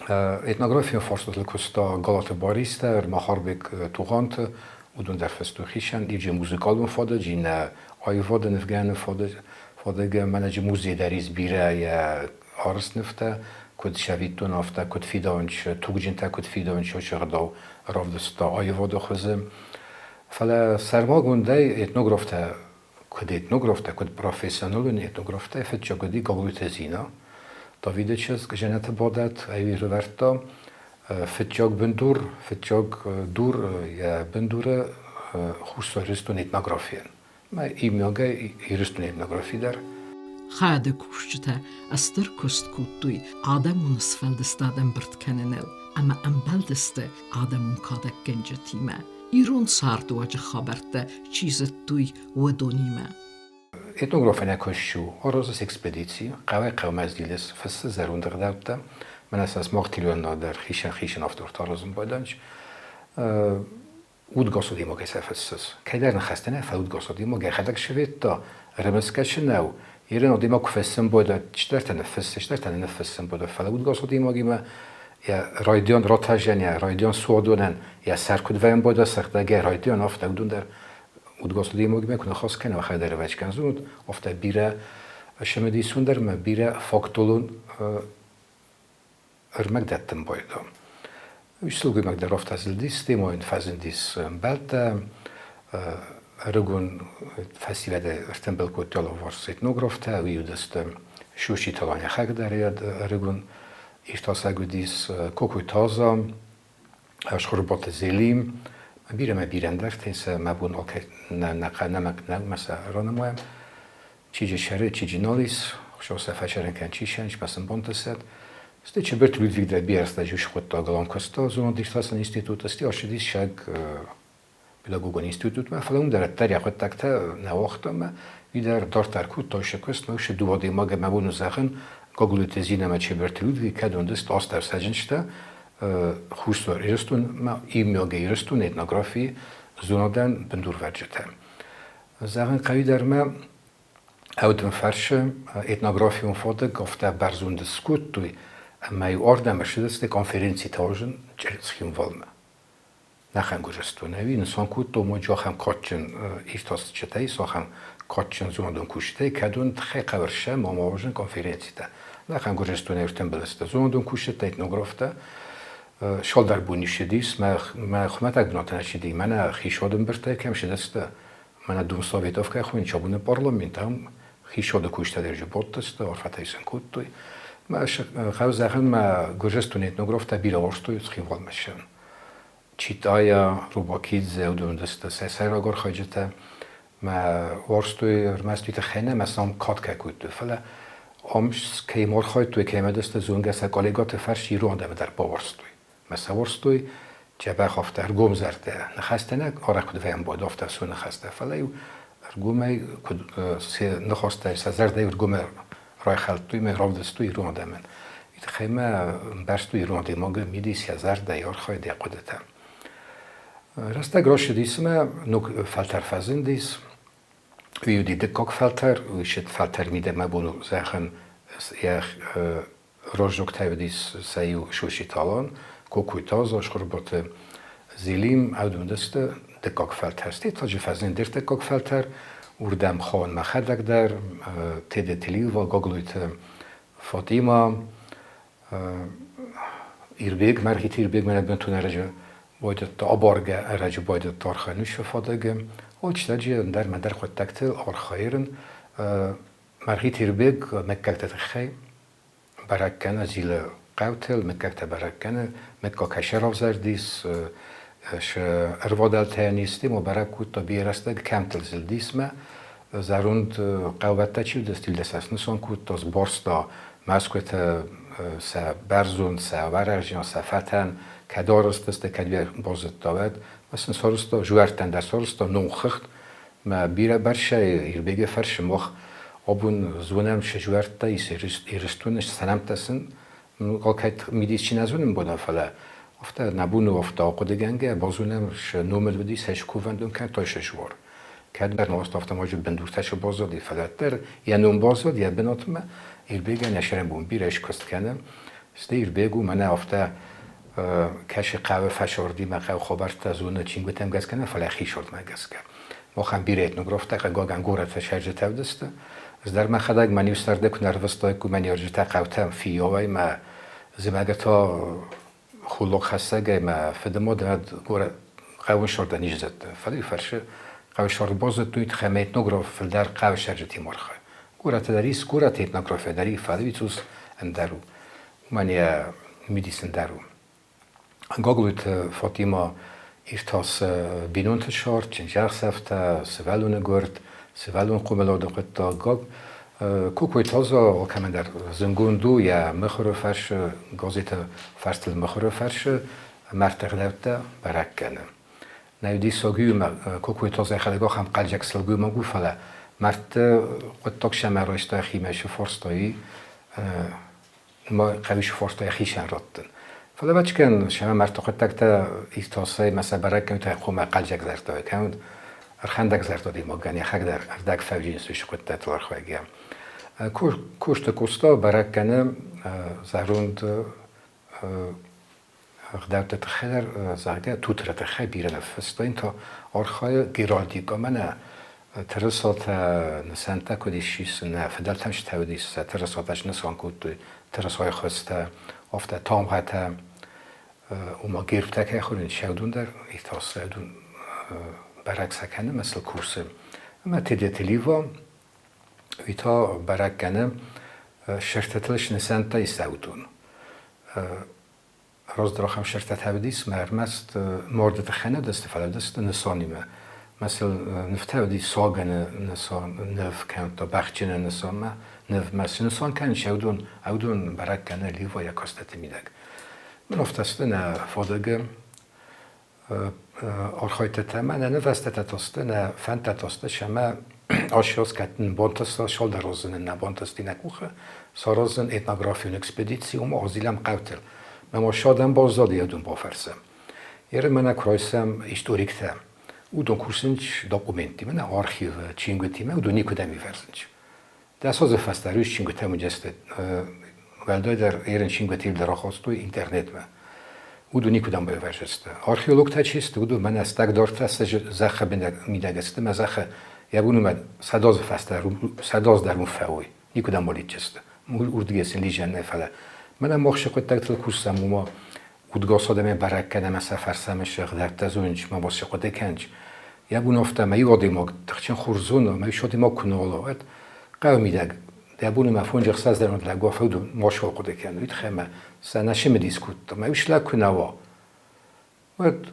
Этнографион фарстатыл куыста Галаты Барис дӕр, Махарбег Тугъанты, уыдон дӕр фыстой хицӕн, иджы музыкалон фадыджы, иннӕ аивады нывгӕнӕн фадыгы, мӕнӕджы музей дӕр ис бирӕ йӕ арӕзт нывтӕ, куыд сӕвиттон, афтӕ куыд фидауынц, тугджынтӕ куыд фидауынц, уыцы ӕгъдау равдыста аивады хуызы. Фӕлӕ сӕрмагондӕй этнографтӕ куыд этнографтӕ, куыд профессионалон этнографтӕ фыццаг уыди Гаглойты Зина. Давиды чызг Женаты бадӕт ӕй ӕрӕвӕрдта фыццаг бындур, фыццаг дур йӕ бындуры Хуссар Ирыстоны этнографийӕн. Мӕ иумиагӕй Ирыстоны этнографи дӕр. Хайады кусджытӕ стыр куыст кодтой адӕмон сфӕлдыстад ӕмбырд кӕныныл ӕмӕ ӕмбӕлдысты адӕмон кадӕггӕнджытимӕ, ирон цардуаджы хабӕрттӕ чи зыдтой, уыдонимӕ. Этнографӕн куыст у, аразыс экспедици, хъӕуӕй хъӕумӕ зилыс, фыссы зӕронд ӕгъдӕуттӕ, мӕнӕ сӕ смагтилуӕнна дӕр хицӕн-хицӕн автортӕ аразын байдайынц. Удгас адӕймагӕй сӕ фыссыс. Кӕйдӕр ныхӕстӕ нӕ, фӕлӕ удгас адӕймаг йӕхӕдӕг сыведта, ӕрымысгӕ чи нӕу, ирон адӕймаг куы фыссын байдайа, чидӕртӕ ныффыссы, чидӕртӕ нӕ ныффыссын байдайа, фӕлӕ удгас адӕймагимӕ йӕ райдиан ратӕзӕн, йӕ райдиан суадонӕн йӕ сӕр куыд вӕййын байдайа сыгъдӕг, йӕ райдиан афтӕ уыдон дӕр удгас адӕймагимӕ куы ныхас кӕна, уӕхӕдӕг ӕвӕццӕгӕн зонут, афтӕ бирӕ цымыдисон дӕр ӕмӕ бирӕ фактолон ӕрмӕг дӕттын байдайа. Уый сылгоймаг дӕр афтӕ зылдис, темӕйӕн фӕзындис ӕмбӕлттӕ, ӕрыгон фӕсивӕды ӕртымбыл кодтой алыварс этнографтӕ, уый уыдысты Шуши Таланяхӕг дӕр ӕрыгон иртасӕг уыдис, Кокой Таза, Схуырбаты Зелим, бирӕ мӕ бирӕ ӕндӕртӕ сӕ мӕ бон алкӕй нӕ нӕ мӕ сӕ ранымайӕм. Чиджы сӕры, чиджы нал ис, хуыцау сӕ фӕсӕрын кӕн чи сӕн, ма сын бантысӕд. Стӕй Чыбырты Людвиг дӕр бирӕ рӕстӕджы схуыдта галанкуыста зонад-иртасӕн институты, стӕй ацыдис сӕг педагогон институтмӕ, фӕлӕ уым дӕр ӕддӕр йӕ хъуыддӕгтӕ нӕ уагъта ӕмӕ уый дӕр дарддӕр кодта сӕ куыст, мӕ уыцы дыууӕ адӕймагӕн мӕ бон у зӕгъын, Гаглойты Зинӕ ӕмӕ Чебырты Людвиг кӕд уындысты астӕусӕджынджытӕ Хуссар Ирыстонмӕ, иумиагӕй Ирыстоны этнографийы зонадӕн бындурвӕрджытӕ. Зӕгъын хъӕуы дӕр ма, ӕвдӕм фарсы этнографион фадыг афтӕ бӕрзонд скодтой, ӕмӕ-иу ардӕм ӕрцыдысты конференцитӕ аразын Цхинвалмӕ. Нӕхӕн Гуырдзыстон ӕви нысан кодтон ноджы ахӕм кадджын иртасджытӕй, ахӕм кадджын зонадон кусджытӕй, кӕдон тыххӕй хъӕуы ӕмӕ аразын конференцитӕ. Нӕхӕн Гуырдзыстонӕй ӕртымбыл сты зонадон кусджытӕ, этнографтӕ. Цалдӕр бони ссыдис, мӕ мӕ хуымӕтӕг бынаты нӕ ссыди, мӕнӕ хицауады ӕмбырдтӕй кӕм ссыдысты, мӕнӕ Дум Советов кӕй хуыйны, абоны парламент, ам хицауады кусджытӕ дӕр бадтысты, арфӕтӕ сын кодтой. Мӕ хъӕуы зӕгъын, мӕ Гуырдзыстоны этнографтӕ бирӕ уарзтой Цхинвалмӕ ссӕуын. Читая, Рубакидзе, уыдон уыдысты сӕ сӕйраг архайджытӕ. Мӕ уарзтой ӕрмӕст уый тыххӕй нӕ, мӕ сӕм кад кӕй кодтой, фӕлӕ ам кӕй архайдтой, кӕй уыдысты зонгӕ сӕ коллегӕты фӕрцы ирон адӕмы дӕр бауарзтой. Мӕ сӕ уарзтой дзӕбӕх афтӕ ӕргомзӕрдӕ ныхӕстӕ нӕ арӕх куыд фӕмбӕлд, афтӕ су ныхӕстӕ, фӕлӕ-иу ӕргомӕй куыд сӕ ныхӕстӕ сӕ зӕрдӕ ӕргомӕй райхӕлдтой мӕ равдыстой ирон адӕмӕн. Уый тыххӕй мӕ ӕмбӕрстой ирон адӕймагы мидис, йӕ зӕрдӕ, йӕ архайд, йӕ хъуыдытӕ. Рӕстӕг рацыдис ӕмӕ ног фӕлтӕр фӕзындис. Уый уыди дыккаг фӕлтӕр, уый сыд фӕлтӕр мидӕмӕ бон у зӕгъӕн йӕ раздзогтӕй уыдис сӕ иу Шуши Талан, Кокуй Таза, Схуырбаты Зелим, уыдысты дыккаг фӕлтӕр. Стӕй таджы фӕзынд ӕртыккаг фӕлтӕр, уырдӕм хауын мӕхӕдӕг дӕр, Теде Телилва, Гаглойты Фатима, Ирбег, Мӕргъиты Ирбег мӕнӕ бынтон ӕрӕджы Байдыдта абаргӕ ӕрӕджы байдыдта архайын уыцы фадыгы. Алчидӕр ӕндӕр мӕндӕр хъуыддӕгтыл архайын. Мӕргъиты Ирбег мыггӕгты тыххӕй бӕрӕг кӕны, зилы хъӕутыл, мыггӕгтӕ бӕрӕг кӕны, мыггаг кӕй равзӕрдис, ӕрвадӕлтӕ нисты, ма бӕрӕг кодта бирӕ рӕстӕг кӕмттыл зылдис мӕ. Зӕронд хъӕуӕттӕ чи уыдысты, сӕ снысан кодта, сбарста Мӕскуыты сӕ бӕрзонд, сӕ уӕрӕхджын, сӕ фӕтӕн, кӕд арӕзт кӕд базыдта, уӕд ма сын сарӕзта, жуӕрттӕн дӕр сарӕзта номхыгъд. Мӕ бирӕ бӕрцӕй Ирбеги фӕрсы мах абон зонӕм се жуӕрттӕ ис Ирыстоны сӕ сын алкӕд мидис чи нӕ зонын бона, фӕлӕ афтӕ нӕ бон у афтӕ ахъуыдыгӕнгӕ базонӕм сӕ номыл уыди сӕ скувӕндон кӕнӕ та сӕ жуар. Кӕд бӕрност автомобиль бындуртӕ сы баззади, фӕлӕ дӕр йӕ ном баззад йӕ бынатмӕ. Ирбегӕн йӕ сӕрӕнбон бирӕ скуыст кӕны. Стӕй Ирбег у мӕнӕ афтӕ кӕсы хъӕуы фӕсардимӕ хъӕуы хабӕрттӕ зоны чингуытӕм гӕсгӕ нӕ, фӕлӕ хисардмӕ гӕсгӕ. Махӕн бирӕ этнографтӕ хъыгагӕн горӕты сӕрджытӕ уыдысты. Ӕз дӕр мӕхӕдӕг мӕ иу сӕрды куы нӕ ӕрвыстаиккой мӕ ныййарджытӕ хъӕутӕм фиййауӕй мӕ зымӕгы та хуллогхӕссӕгӕй мӕ фыдымад ӕд горӕт хъӕуы сӕрдӕн издзӕдта. Фӕлӕ фӕрсы, хъӕуы сӕрд базыдтой, тыххӕй мӕ этнограф фылдӕр хъӕуы сӕрджытимӕ архайы. Горӕты дӕр ис, горӕты этнография дӕр и, фӕлӕ уый цъус ӕндӕр у. Уымӕн йӕ мидис ӕндӕр у. Гаглойты Фатима иртасы бинонты сӕр, чындзӕхсӕвтӕ, сывӕллоны гуырд, сывӕллон хъомылады хъуыддаг. Кокойты Таза алкӕмӕндӕр зынгонд у йӕ мыхуыры фӕрсы, газеты фӕрстыл мыхуыры фӕрсы мӕрдты ӕгъдӕуттӕ бӕрӕг кӕны. Нӕ диссаг у, Кокойты Таза йӕхӕдӕг ахӕм хъӕлдзӕг сылгоймаг у, фӕлӕ мӕрдты хъуыддаг сӕм ӕрайста йӕхимӕ, сфорста ма хъӕуы форста йӕхицӕн раттын. Фӕлӕ ӕвӕццӕгӕн, сӕ мӕрдты хъуыддӕгтӕ иртасӕй мӕ сӕ бӕрӕг кӕнут, хъуамӕ хъӕлдзӕг зӕрдӕ кӕнут, ӕрхӕндӕг зӕрдӕ адӕймагӕн йӕхӕдӕг дӕр ӕрдӕг фӕвджын цы хъуыддӕгтыл архайгӕ. Кусты Къоста бӕрӕг кӕны зӕронд ӕгъдӕутты тыххӕй дӕр, зӕгъгӕ, тутыры тыххӕй бирӕ ныффыста, йын та архайы геральдикӕмӕ нӕ тырысатӕ нысӕнттӕ куыд ис, нӕ фыдӕлтӕм цытӕ уыдис, сӕ тырысатӕ снысан кодтой, тырысайы хуызтӕ, афтӕ тамгъӕтӕ, ома гербтӕ кӕй хонынц, уыдон дӕр иртасы, уыдон бӕрӕг сӕ кӕны ӕмӕ сыл кусы. Ӕмӕ Тедеты Лива, уый та бӕрӕг кӕны сӕртытыл снысӕнттӕ ис уыдон. Раздӕр ахӕм сӕртӕтӕ уыдис, мӕ ӕрмӕст марды тыххӕй нӕ уыдысты, фӕлӕ уыдысты нысанимӕ. Мӕсыл нывтӕ уыдис сагӕны нысан, ныв кӕнта бӕхджыны нысанмӕ, нывмӕ цы нысан кӕныс, уыдон, уыдон бӕрӕг кӕны Ливайӕ кастӕты мидӕг. Мын афтӕ сты нӕ фадыгы архайдтытӕ ӕмӕ нӕ нывӕзтытӕ та сты, нӕ фӕндтӕ та сты, ӕмӕ ащ кӕд бантыста сӕлдӕр нӕ бантысти нӕ къухы саразын этнографион экспедици, ома азилӕм хъӕутыл. Мӕ ма садӕм баззад уыдон бафӕрсӕм. Еры мӕнӕ куы райсӕм историктӕ, уыдон кусынц документтимӕ, нӕ архивы чингуытимӕ, уыдон никуыдӕм ивӕрзынц. 10 азы фӕстӕ рус чингуытӕм уыдысты, уӕлдайдӕр ерын чингуытыл дӕр рахастой интернетмӕ. Уыдон никуыдӕм байвӕрзысты. Археологтӕ чи сты, уыдон мӕнӕ стӕгдартӕ сӕ зӕххы мидӕг сты, мӕ зӕххы йӕ бон 100 азы фӕстӕ 100 азы дӕр уым фӕуой. Никуыдӕм алидздзысты. Уырдыгӕй сын лидзӕн нӕй, фӕлӕ мӕнӕ мах цы хъуыддӕгтыл кусӕм, уымӕ удгас адӕмӕй бӕрӕг кӕнӕм ӕмӕ сӕ фӕрсӕм сыгъдӕгтӕ зонынц, ма бас хъуыды кӕнынц. Йӕ бон афтӕ ӕмӕ иу адӕймаг тыхджын хорз зоны, ӕмӕ иу адӕймаг куы нӕ уа, уӕд хъӕуы мидӕг дӕ бон ӕмӕ фонджы ӕхсӕз дӕр лӕг уа, фӕуд мауал хъуыды кӕн, уый тыххӕй ӕмӕ сӕ нӕ цымыдис кодта. Ӕмӕ иу лӕг куы нӕ уа, уӕд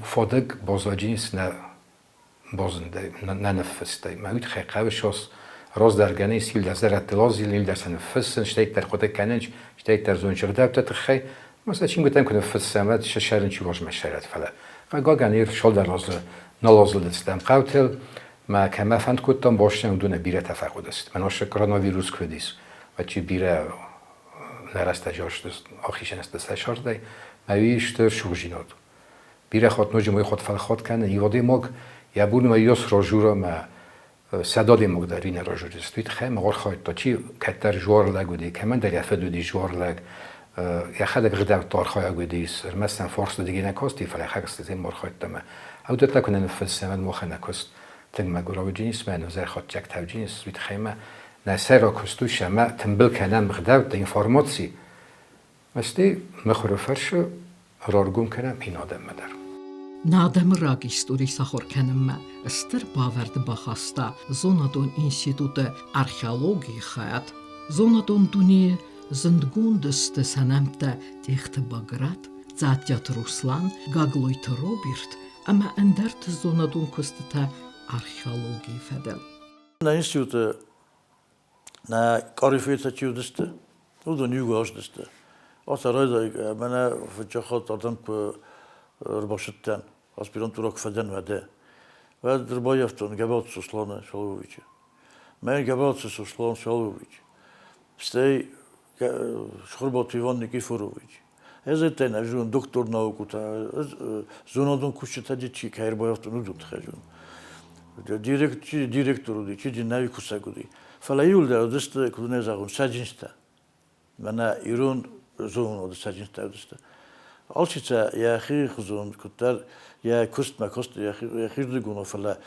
фадыг баззади нӕ базындӕй, нӕ ныффыстӕй. Мӕ уый тыххӕй хъӕуы сос раздӕргӕнӕй силдӕр зӕрӕдтыл азилын, илдӕр сӕ ныффыссын, стӕйддӕр хъуыды кӕнын, стӕйддӕр зонын ӕгъдӕуттӕ тыххӕй. Ӕмӕ сӕ чингуытӕм куы ныффыссӕм, уӕд сӕ сӕрын чи размӕ сӕрӕд, фӕлӕ хъыгагӕн ир цалдӕр азы нал азылдыстӕм хъӕутыл, мӕ кӕмӕ фӕнд кодтам бостӕн, уыдонӕй бирӕтӕ фӕхъуыдысты. Мӕн асы коронавирус куы уыдис, уӕд чи бирӕ нӕ рӕстӕджы ахизӕн сты сӕ сӕрдӕй, мӕ уый стыр сусдзинад. Бирӕ хатт ноджы мой хатт фӕлхат кӕны, иу адӕймаг йӕ бонмӕ йос разура мӕ сӕдӕ адӕймаг дӕр иннӕ разурдзысты. Уый тыххӕй мӕ архайдта, чи кӕддӕр жуарлӕг уыди, кӕмӕндӕр йӕ фыд уыди жуарлӕг, йӕхӕдӕг гъдӕутты архайӕг уыдис, ӕрмӕст ӕм фарсты дыги нӕ касти, фӕлӕ хӕрзты архайдта мӕ. Аудӕттӕ куы нӕ ныффыссӕм, уӕд махӕн нӕ куыст тынг мӕгуыр уыдис, мӕ ӕвзӕр хатдзӕгтӕ уыдис, уый тыххӕй мӕ нӕ сӕйраг куыст у, ӕмӕ тымбыл кӕнӕм гъдӕуттӕ, информаци. Стӕй мыхуыры фӕрсы Раргом кӕнӕм ин адӕммӕ дӕр. Нӕ адӕмы рагистори сахуыр кӕнынмӕ стыр бавӕрд бахаста зонадон институты археологийы хайад. Зонадон дунейы зындгонд сты сӕ нӕмттӕ Тъехты Баграт, Дзаттиаты Руслан, Гаглойты Роберт ӕмӕ ӕндӕрты зонадон куыстытӕ археологийы фӕдыл. Нӕ институты нӕ корифейтӕ чи уыдысты, уыдон иугай уыдысты. Ацы райдай мӕнӕ фыццаг хатт ардӕм куы ӕрбацыдтӕн, аспирантурӕ куы фӕдӕн, уӕдӕ. Уӕд ӕрбаййӕфтон Гӕбӕлты Сосланы Шалвовичы. Мӕн Гӕбӕлты Сослан Шалвович, стӕй Цхуырбаты Иван Никифорович. Ӕз ӕддӕн ӕз зонын доктор наукутӕ, ӕз зонадон кусджытӕ чи кӕй ӕрбаййӕфтон, уыдон тыххӕй зонын. Чи директор уыди, чи динӕйы кусӕг уыди. Фӕлӕ иуылдӕр уыдысты, куыд нӕ зӕгъон, цӕджындзтӕ. Мӕнӕ ирон зонынады цӕджындзтӕ уыдысты. Алчи сӕ йӕхи хуызон куыддӕр йӕ куыстмӕ куыст йӕхирдыгон, фӕлӕ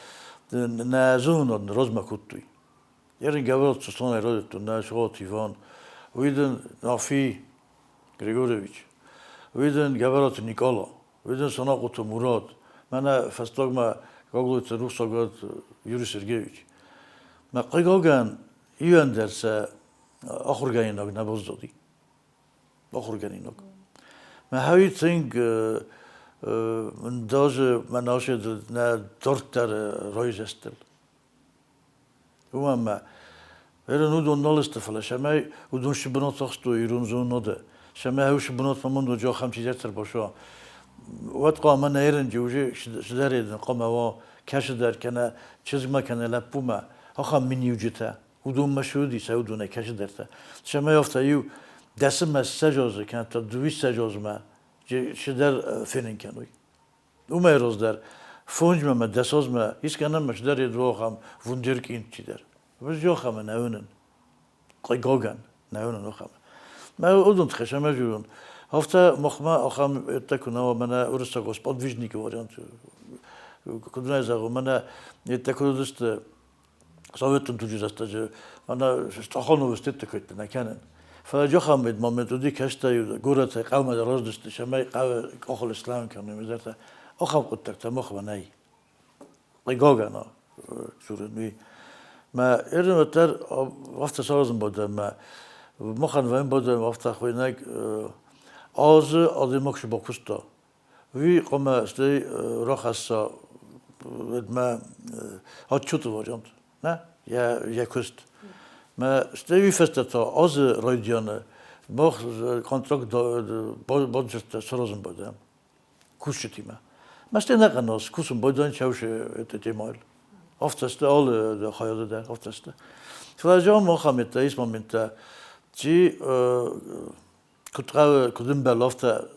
нӕ зонынад размӕ кодтой. Ерын Гаврил Сосланӕй райдыдтон, нӕ Сыгъуаты Иван, уый дын Нафи Григорьевич, уый дын Гӕбӕраты Никъала, уый дын Санахъоты Мурат, мӕнӕ фӕстагмӕ Гаглойты рухсаггад Юрий Сергеевич. Мӕ хъыгагӕн, иуӕн дӕр сӕ ахуыргӕнинаг нӕ баззади. Ахуыргӕнинаг. Мӕ хауи тынг даже мӕ наше нӕ дарддӕр райзӕстыл. Уымӕн ӕмӕ Ирон уыдон нал сты, фӕлӕ цӕмӕй уыдон цы бынат ахстой ирон зонады, цӕмӕй уыцы бынатмӕ мын ноджы ахӕм чидӕртӕ ӕрбацӕуа, уӕд хъуамӕ нӕ ерынджы уже цыдӕр хъуамӕ уа кӕцыдӕр кӕнӕ чызгмӕ кӕнӕ лӕппумӕ ахӕм миниуджытӕ. Уыдонмӕ цы уыди, сӕ уыдонӕй кӕцыдӕртӕ. Цӕмӕй афтӕ иу дӕсымӕ ссӕдз азы кӕнӕ та дыууиссӕдз азмӕ цыдӕр фенын кӕной. Уымӕй раздӕр фондзмӕ ӕмӕ дӕсазмӕ искӕнӕм ӕз дӕр едуахӕм вундеркинд чидӕр. Ӕз ӕмӕ нӕ уынын. Хъыгагӕн, нӕ уынын ахӕм. Мӕ уыдон тыххӕй сӕм ӕз уынын. Афтӕ махмӕ ахӕм ӕддӕ куы нӕ уа, мӕнӕ уырыссаг сподвижники вариант, куыд нӕ зӕгъон, мӕнӕ ӕддӕ куыд уыдысты советон туджы рӕстӕджы, мӕнӕ Стахановы стетты куыдты нӕ кӕнын. Фӕлӕ джохамбед момент уыди кӕстӕ горӕтӕй хъӕумӕ дӕр раздысты, цӕмӕй хъӕуы къохыл слӕуын кӕной, ӕндӕртӕ. Ахӕм хъуыддӕгтӕ махмӕ нӕй. Хъыгагӕн дзурын уый. Мӕ ерын уӕддӕр афтӕ саразын бадӕм, мӕ махӕн вӕйын бадӕм афтӕ хуыйнӕг азы адӕймаг цы бакуыста, уый хъуамӕ стӕй рахӕсса мӕ отчеты вариант, нӕ, йӕ куыст. Мӕ стӕй уый фӕстӕ та азы райдианы мах контракт бадзырдтӕ саразын бадӕм кусджытимӕ. Мӕ стӕй ӕнӕхъӕн аз кусын байдайын чаушы это темӕйыл. Афтӕ сты алы хайады дӕр, афтӕ сты. Фӕлӕ зӕгъӕм ахӕм ис моменттӕ, чи куыд хъӕуы, куыд ӕмбӕлы, афтӕ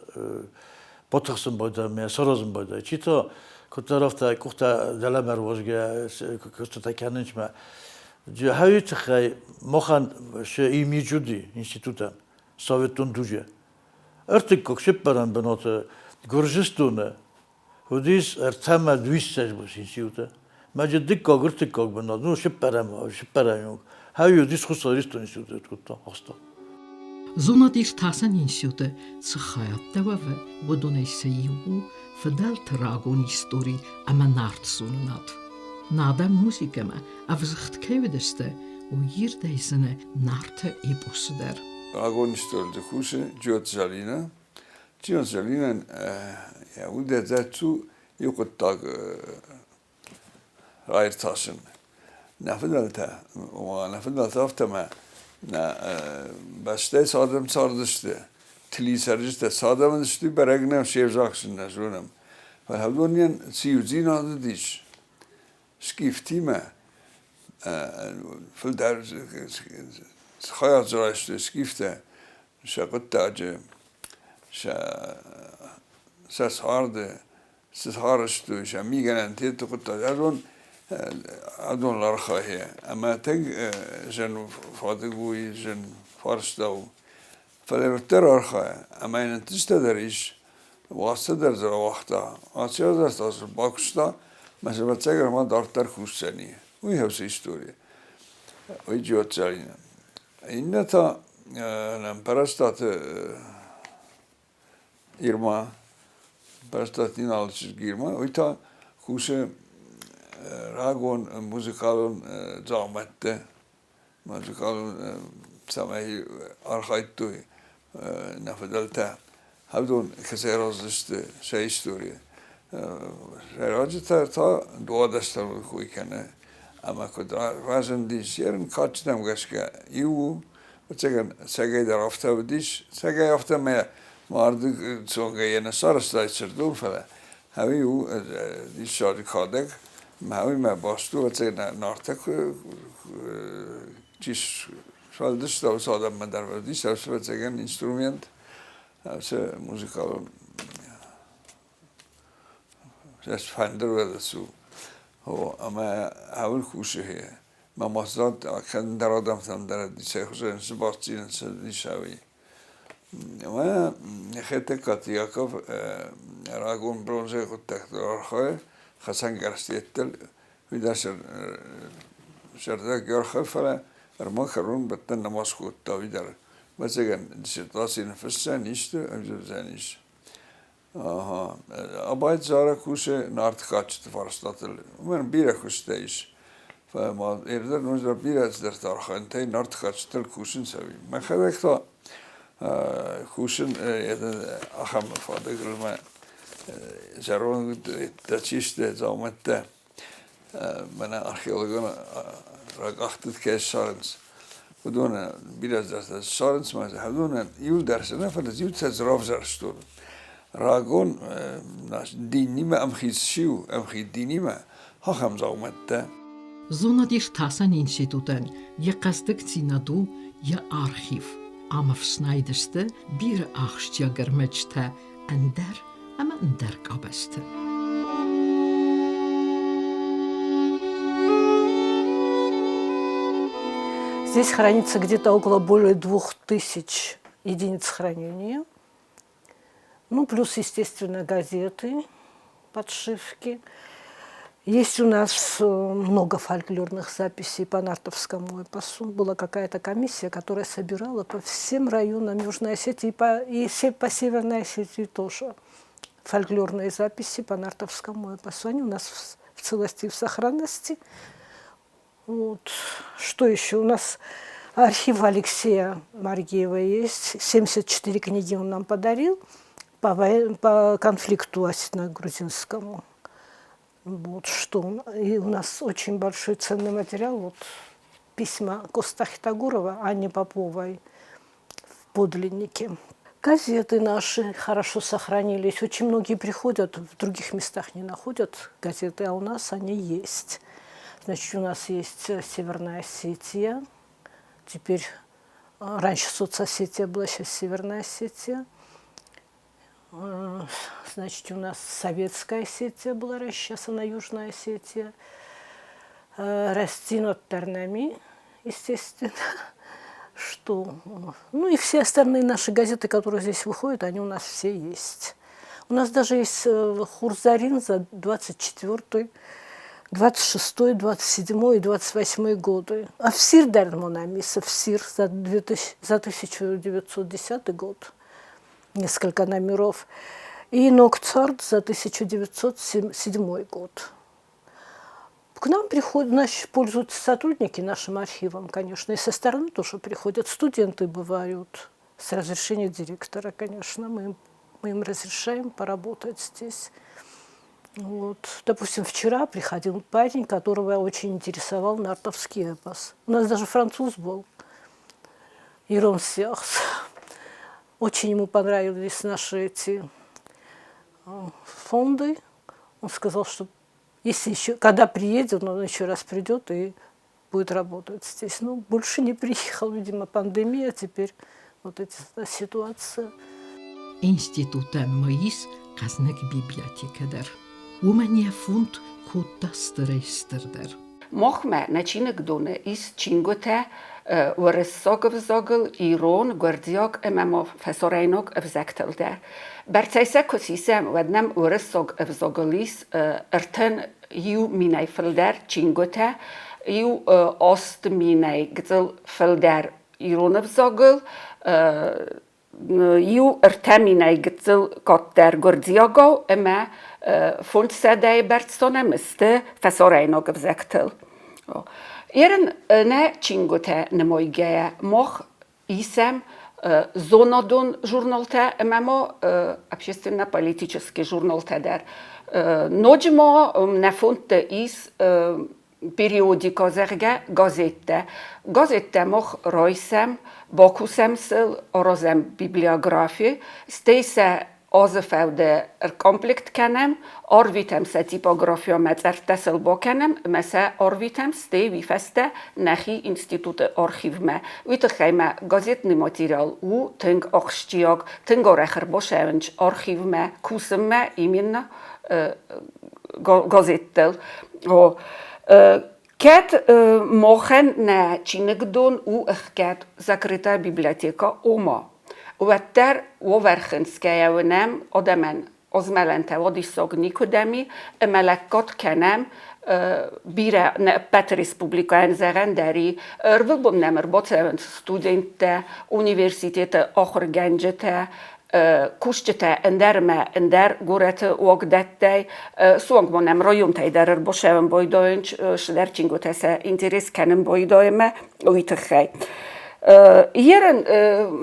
батыхсын байдайы ӕмӕ саразын байдайы. Чи та куыддӕр афтӕ къухтӕ дӕлӕмӕ ӕруадзгӕ куыстытӕ кӕнынмӕ. Хӕйы тыххӕй махӕн цы имидж уыди институтӕн советон дуджы. Ӕртыккаг цыппӕрӕм бынаты Гуырдзыстоны уыдис ӕртӕ мӕ дыууиссӕдз институты. Мӕ дыккаг, ӕртыккаг бынат, ну, цыппӕрӕм, цыппӕрӕм Хӕй уыдис Хуссар Ирыстоны институты кодта, ахста. Зонад-иртасӕн институты цы хайадтӕ уӕвы, уыдонӕй сӕ иу у фыдӕлты рагон истори ӕмӕ нартзонынад. Нӕ адӕм музыкӕмӕ ӕвзыгъд кӕй уыдысты, уый ирдӕй зыны Нарты эпосы дӕр. Рагон историты кусы Джиоты Зӕлинӕ. Джиоты Зӕлинӕн йӕ удӕдзӕцу иу хъуыддаг раиртасын. Нӕ фыдӕлтӕ, ома нӕ фыдӕлтӕ афтӕмӕ нӕ бӕстӕйы цы адӕм цардысты, Тлийы цӕрджытӕ цы адӕм уыдысты, бӕрӕг нӕ се взаг сын нӕ зонӕм. Фӕлӕ уыдонӕн цы иудзинад уыдис скифтимӕ, фылдӕр цы хайад дзы райстой скифтӕ сӕ хъуыддаджы, сӕ царды, цы сарӕзтой, сӕ мигӕнӕнтӕ хъуыддаг адон архайы. Ӕмӕ тынг зын фадыг у, зын фарста у. Фӕлӕ уӕддӕр архайы. Ӕмӕ йын ӕнтыстытӕ дӕр ис, уацтӕ дӕр дзы рауагъта. Ацы аз та цы бакуыста, мӕ ӕвӕццӕгӕн ма дарддӕр кусдзӕни. Уый хӕссы истори. Уый Джиоты Зӕлинӕ. Иннӕ та нӕм Пӕрӕстаты Ирма. Пӕрӕстаты Иналы чызг Ирмӕ, уый та кусы рагон музыкалон дзаумӕтты, музыкалон цӕмӕй архайдтой нӕ фыдӕлтӕ. Уыдон кӕцӕй рацыдысты сӕ истори. Сӕйраджыдӕр та дыууадӕстӕны кой кӕны. Ӕмӕ куыд разындис, йе рын кадджынӕм гӕсгӕ иу у, ӕцӕгӕн цӕгӕйдӕр афтӕ уыдис, цӕгӕй афтӕ мӕ марды цонгӕ йӕ нӕ сарӕзтаид Сырдон, фӕлӕ ӕви у диссаджы кадӕг, мӕ уый баст у, ӕцӕг Нартӕ куы чи сфӕлдыста, уыцы адӕммӕ дӕр уыдис, ӕвӕццӕгӕн, инструмент, ацы музыкалон фӕндыр уӕлӕ у. Ӕмӕ ауыл кусы мӕ мадзал ӕндӕр адӕмтӕм дӕр цӕй хуызӕн цы бастдзинад сӕ исауи. Ӕмӕ Хетӕгкаты Яков рагон бронзӕйы хъуыддӕгтыл архайы, хӕцӕнгӕрзты уый дӕр зӕрдӕ архайы, фӕлӕ ӕрмӕг кӕронбӕттӕн нӕма скодта уый дӕр. Ӕвӕццӕгӕн, диссертаци ныффысдзӕн исты, ӕвзӕрдзӕн ис. Абайты Зара кусы Нарты кадджыты фарстатыл. Уымӕн бирӕ куыстытӕ ис. Фӕлӕ ма ӕрдӕр ноджыдӕр бирӕ цыдӕртӕ архайынтӕй Нарты кадджытыл кусынц ӕви. Мӕхӕдӕг та кусын ахӕм фадыгыл мӕ зӕрондтӕ чи сты, дзаумӕттӕ мӕнӕ археологон ракъахтыд кӕй ссарынц, уыдоны бирӕ цыдӕртӕ ссарынц ма уыдонӕн иу дӕр сӕ нӕ, фӕлӕ иу сӕ равзӕрстон. Рагон динимӕ ӕмхиц чи у, ӕмхиц динимӕ, ахӕм дзаумӕттӕ. Зонад-иртасӕн институтӕн йӕ хъӕздыгдзинад у йӕ архив. Ам ӕфснайд сты бирӕ ахсджиаг ӕрмӕджытӕ ӕндӕр ӕмӕ ӕндӕр къабӕзты. Здесь хранится где-то около более 2000 единиц хранения. Ну, плюс, естественно, газеты, подшивки. Есть у нас много фольклорных записей по Нартовскому эпосу. Была какая-то комиссия, которая собирала по всем районам Южной Осетии и по Северной Осетии тоже фольклорные записи по Нартовскому эпосу. Они у нас в целости и в сохранности. Вот. Что еще? У нас архив Алексея Маргиева есть. 74 книги он нам подарил по конфликту осетино-грузинскому. Вот что. И у нас очень большой ценный материал. Вот письма Коста Хитагурова Анне Поповой в подлиннике. Газеты наши хорошо сохранились. Очень многие приходят, в других местах не находят газеты, а у нас они есть. Значит, у нас есть Северная Осетия. Теперь раньше Соцосетия была, сейчас Северная Осетия. Значит, у нас Советская Осетия была раньше, сейчас она Южная Осетия. Рӕстдзинад дӕр нӕм и, естественно, что... Ну и все остальные наши газеты, которые здесь выходят, они у нас все есть. У нас даже есть Хурзарин за 24 26, 27 и 28 годы. А ӕфсир дӕр ма нӕм ис, ӕфсир за 1910 год, несколько номеров. И Ног цард за 1907 год. К нам приходят, значит, пользуются сотрудники нашим архивом, конечно, и со стороны тоже приходят. Студенты бывают, с разрешения директора, конечно, мы им разрешаем поработать здесь. Вот. Допустим, вчера приходил парень, которого очень интересовал нартовский эпос. У нас даже француз был, Ирон Сиахс. Очень ему понравились наши эти фонды. Он сказал, что если еще, когда приедет, он еще раз придет и будет работать здесь. Ну, больше не приехал, видимо, пандемия, теперь вот эта ситуация. Институтӕн ма ис хъӕзныг библиотекӕ дӕр. Уымӕн йӕ фонд кодта стырӕй-стырдӕр. Махмӕ нӕ чиныгдоны ис чингуытӕ уырыссаг ӕвзагыл, ирон, гуырдзиаг ӕмӕ ма фӕсарӕйнаг ӕвзӕгтыл дӕр. Бӕрцӕй сӕ куы сисӕм, уӕд нӕм уырыссаг ӕвзагыл ис 31 минӕй фылдӕр чингуытӕ, иу 8 минӕй гыццыл фылдӕр ирон ӕвзагыл. Иу ӕртӕ минӕй гыццыл къаддӕр гуырдзиагау ӕмӕ фондзсӕдӕйы бӕрц та нӕм сты фӕсарӕйнаг ӕвзӕгтыл. Ерын нӕ чингуытӕ нымайгӕйӕ мах исӕм зонадон журналтӕ ӕмӕ ма общественно-политический журналтӕ дӕр. Ноджы ма нӕ фондты ис периодика, зӕгъгӕ, газеттӕ. Газеттӕ мах райсӕм, бакусӕм сыл, аразӕм библиографи, стӕй сӕ азы фӕуды ӕркомплект кӕнӕм, арвитӕм сӕ типографиямӕ, цъӕрттӕ сыл бакӕнӕм ӕмӕ сӕ арвитӕм, стӕй уый фӕстӕ нӕхи институты архивмӕ. Уый тыххӕй ма газетный материал у тынг ахсджиаг, тынг арӕх ӕрбацӕуынц архивмӕ кусынмӕ именно газеттыл. Кӕд махӕн нӕ чиныгдон у ӕхгӕд закрытая библиотека, ома, уӕддӕр уавӕр хынцгӕйӕ уынӕм адӕмӕн ӕзмӕлӕнтӕ уадиссаг никуыдӕм и, ӕмӕ лӕггад кӕнӕм бирӕ ӕппӕт республикӕйӕн зӕгъӕн дӕр и. Ӕрвылбон нӕм ӕрбацӕуынц студенттӕ, университеты ахуыргӕнджытӕ, кусджытӕ ӕндӕр ӕмӕ ӕндӕр горӕты уагдӕттӕй, суанг ма нӕм районтӕй дӕр ӕрбацӕуын байдайынц, цыдӕр чингуытӕ сӕ интерес кӕнын байдайынмӕ, уый тыххӕй. Ерын,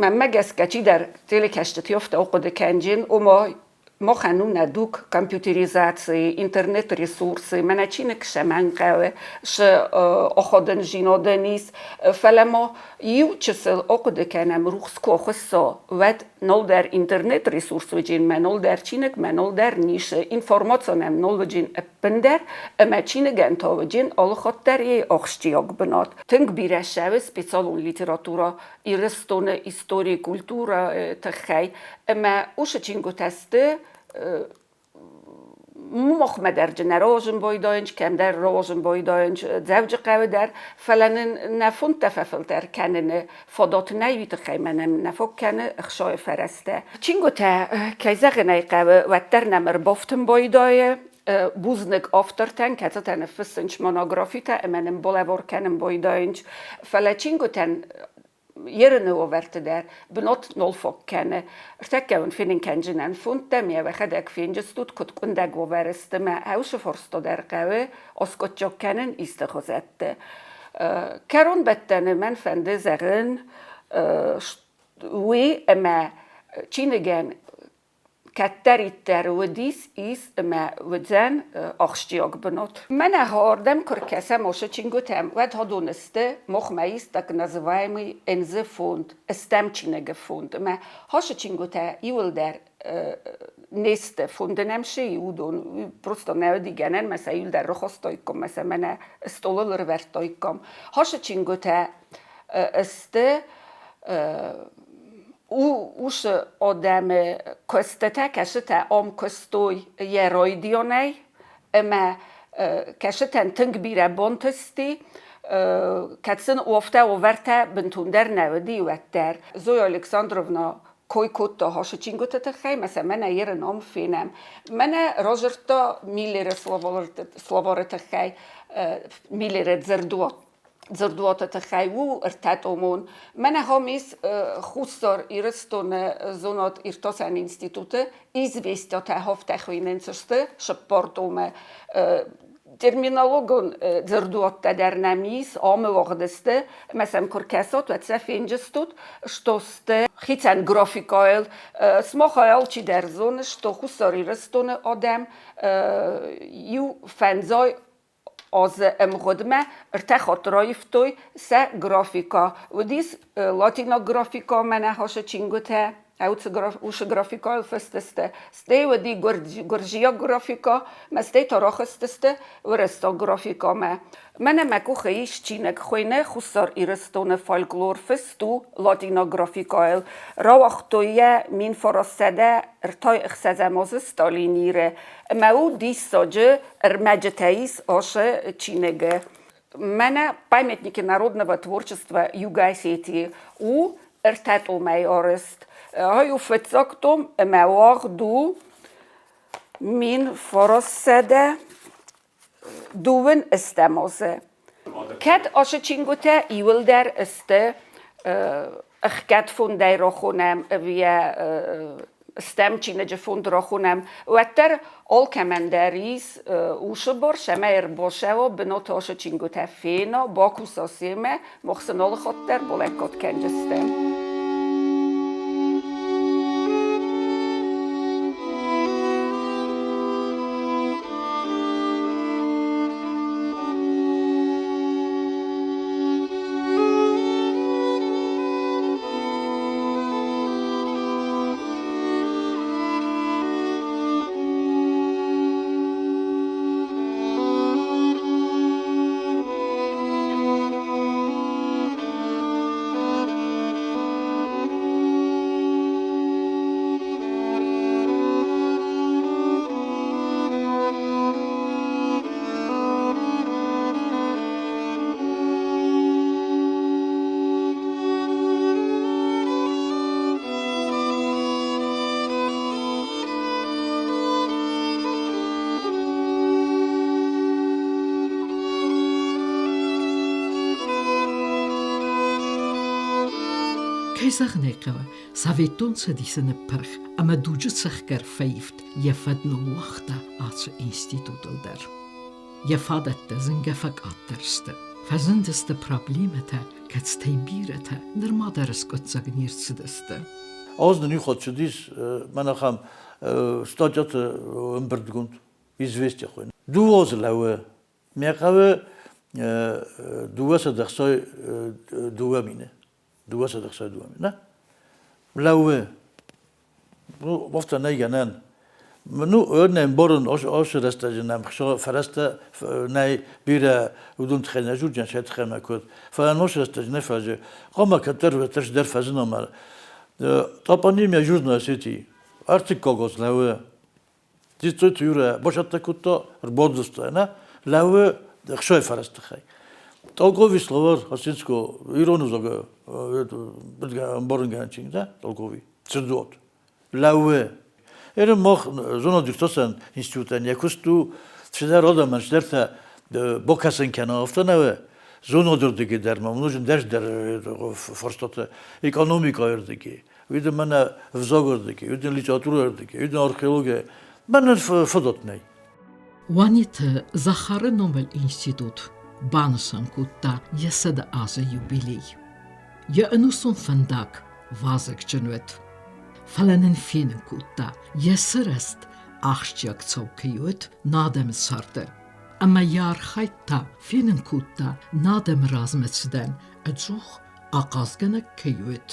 мӕнмӕ гӕсгӕ, чидӕр телекӕсджыты афтӕ ахъуыды кӕнджын, ома махӕн у нӕ дуг компьютеризацийы, интернет-ресурсы, мӕнӕ чиныг цӕмӕн хъӕуы, цы аходӕнзинадӕн ис, фӕлӕ ма Иу чысыл ахъуыды кӕнӕм, рухс куы ахуысса, уӕд нолдӕр интернет-ресурс уыджын, мӕ нолдӕр чиныг, мӕ нолдӕр ницы, информаци нӕм нол уыджын ӕппындӕр, ӕмӕ чиныгӕн та уыджын алыхатт дӕр йӕ ахсджиаг бынат. Тынг бирӕ цӕуы специалон литературӕ Ирыстоны истори, культурӕйы тыххӕй, ӕмӕ уыцы чингуытӕ сты Махмӕ дӕр нӕ рауазын байдайынц, кӕмдӕр рауазын байдайынц Дзӕуджыхъӕуы дӕр, фӕлӕ нын нӕ фондтӕ фӕфылдӕр кӕныны фадат нӕй, уый тыххӕй мӕнӕн нӕ фаг кӕны ӕхцайы фӕрӕзтӕ. Чингуытӕ, кӕй зӕгъын ӕй хъӕуы, уӕддӕр нӕм ӕрбафтын байдайы. Бузныг автортӕн, кӕцытӕ ныффыссынц монографитӕ ӕмӕ нын балӕвар кӕнын байдайынц. Фӕлӕ чингуытӕн Ерыны уавӕрты дӕр бынат нал фаг кӕны. Ӕртӕккӕ уын фенын кӕнджынӕн фондтӕ, ме уӕхӕдӕг фенджыстут, куыд къуындӕг уавӕры сты мӕ ӕусы фарста дӕр хъӕуы аскъуыддзаг кӕнын исты хуызӕтты. Кӕронбӕттӕны мӕн фӕнды зӕгъын уый, ӕмӕ чиныгӕн кӕддӕриддӕр уыдис, ис ӕмӕ уыдзӕн ахсджиаг бынат. Мӕнӕ ардӕм куы ркӕсӕм уыцы чингуытӕм, уӕд уыдон сты махмӕ ис так называемый НЗ-фонд, стӕм чиныгы фонд. Ӕмӕ ацы чингуытӕ иуылдӕр не сты фонды нӕм цы и, уыдон просто нӕ уыди гӕнӕн, мӕ сӕ иуылдӕр рахастаиккам, мӕ сӕ мӕнӕ стъолыл ӕрывӕрдтаиккам. Ацы чингуытӕ сты уыцы адӕмы куыстытӕ, кӕцытӕ ам куыстой йӕ райдианӕй ӕмӕ кӕцытӕн тынг бирӕ бантысти, кӕд сын афтӕ уавӕртӕ бынтондӕр нӕ уыди, уӕддӕр. Зоя Александровна кой кодта ацы чингуыты тыххӕй, мӕ сӕ мӕнӕ еры ном фенӕм. Мӕнӕ радзырдта Миллеры словары тыххӕй, Миллеры дзырдуат дзырдуаты тыххӕй у ӕртӕтомон. Мӕнӕ хом ис Хуссар Ирыстоны зонад-иртасӕн институты известиятӕ хафтӕ хуыйнынц сты цыппар томы. Терминологон дзырдуӕттӕ дӕр нӕм ис, амы уагъд сты, ӕмӕ сӕм куы ркӕсат, уӕд сӕ фенджыстут, что сты хицӕн графикӕйыл. Сымахӕй алчидӕр зоны, что Хуссар Ирыстоны адӕм иу фӕндзай азы ӕмгъуыдмӕ ӕртӕ хатты раивтой сӕ графикӕ. Уыдис латинаг графикӕ, мӕнӕ хасы чингуытӕ, уыцы графикӕйыл фыст сты. Стӕй уыди гуырдзиаг графикӕ, мӕ стӕй та рахызтысты уырыссаг графикӕмӕ. Мӕнӕ мӕ къухы ис чиныг хуыйны Хуссар Ирыстоны фольклор фыст у латинаг графикӕйыл. Рауагътой йӕ 1936 азы Сталиниры ӕмӕ у диссаджы ӕрмӕджытӕ ис ацы чиныгы. Мӕнӕ памятники народного творчества Юго-Осетии у ӕртӕ томӕй арӕзт. Ай у фыццаг том ӕмӕ уагъд у 1928 азы. Кӕд ацы чингуытӕ иуылдӕр сты. Ӕхгӕд фондӕй рахонӕм ӕви йӕ стӕм чиныджы фонд рахонӕм, уӕддӕр алкӕмӕн дӕр ис усы бар, цӕмӕй ӕрбацӕуа, бынаты ацы чингуытӕ фена, бакуса семӕ, мах сын алы хатт дӕр балӕггад кӕндзыстӕм. Кӕй зӕгъын ӕй хъӕуы, Советон Цӕдисы ныппырх ӕмӕ дуджы цӕхгӕр фӕивд йӕ фӕд ныууагъта ацы институтыл дӕр. Йӕ фадӕттӕ зынгӕ фӕкъаддӕр сты. Фӕзындысты проблемӕтӕ, кӕцытӕй бирӕтӕ нырма дӕр скъуыддзаг не рцыдысты. Аз нын иу хатт цыдис мӕн ахӕм статьяты ӕмбырдгонд «Известия» хуыйны. Дыууӕ азы лӕууы. Мӕ хъӕуы 262 мины. 262 мины. Лӕууы. Ну, афтӕ нӕй гӕнӕн. Ну, нӕ ӕмбарын, ацы рӕстӕджы нӕм фӕрӕзтӕ нӕй бирӕ уыдон тыххӕй нӕ зурджан сӕ тыххӕй мӕ куыд. Фӕлӕ носы рӕстӕджы нӕ фӕзы. Хъуамӕ кӕддӕр рӕстӕджы дӕр фӕзына мӕ. Топонимия Южной Осетии. Ӕртыккаг аз лӕууы. Дзиццойты Юрӕ бацӕттӕ кодта, ӕрбадзырдта нӕ, лӕууы ӕхсай фӕрӕз тыххӕй. Толковый словарь Осетинского ирон ӕвзагы ӕмбарынгӕнӕн чиныг, да, толковый, дзырдуат. Лӕууы. Эрин мах зонад-иртасӕн институтӕн йӕ куыст у цыдӕр адӕмӕн цыдӕртӕ бакӕсын кӕна, афтӕ нӕ зонадырдыгӕй дӕр ма нужен дӕр фарстатӕ экономикӕйы уый мӕнӕ ӕвзагырдыгӕй, уый литературӕрдыгӕй, уый археология. Мӕнӕн фадат нӕй. Уаниты Захары номыл институт банысан кодта йӕ 100 азы юбилей. Йӕ ӕнусон фӕндаг вазыгджын уыд. Фӕлӕ нын фенын кодта, йӕ сырӕзт ахсджиаг цау кӕй уыд нӕ адӕмы царды. Ӕмӕ йӕ архайд та фенын кодта нӕ адӕмы размӕцыдӕн ӕдзух ахъазгӕнӕг кӕй уыд.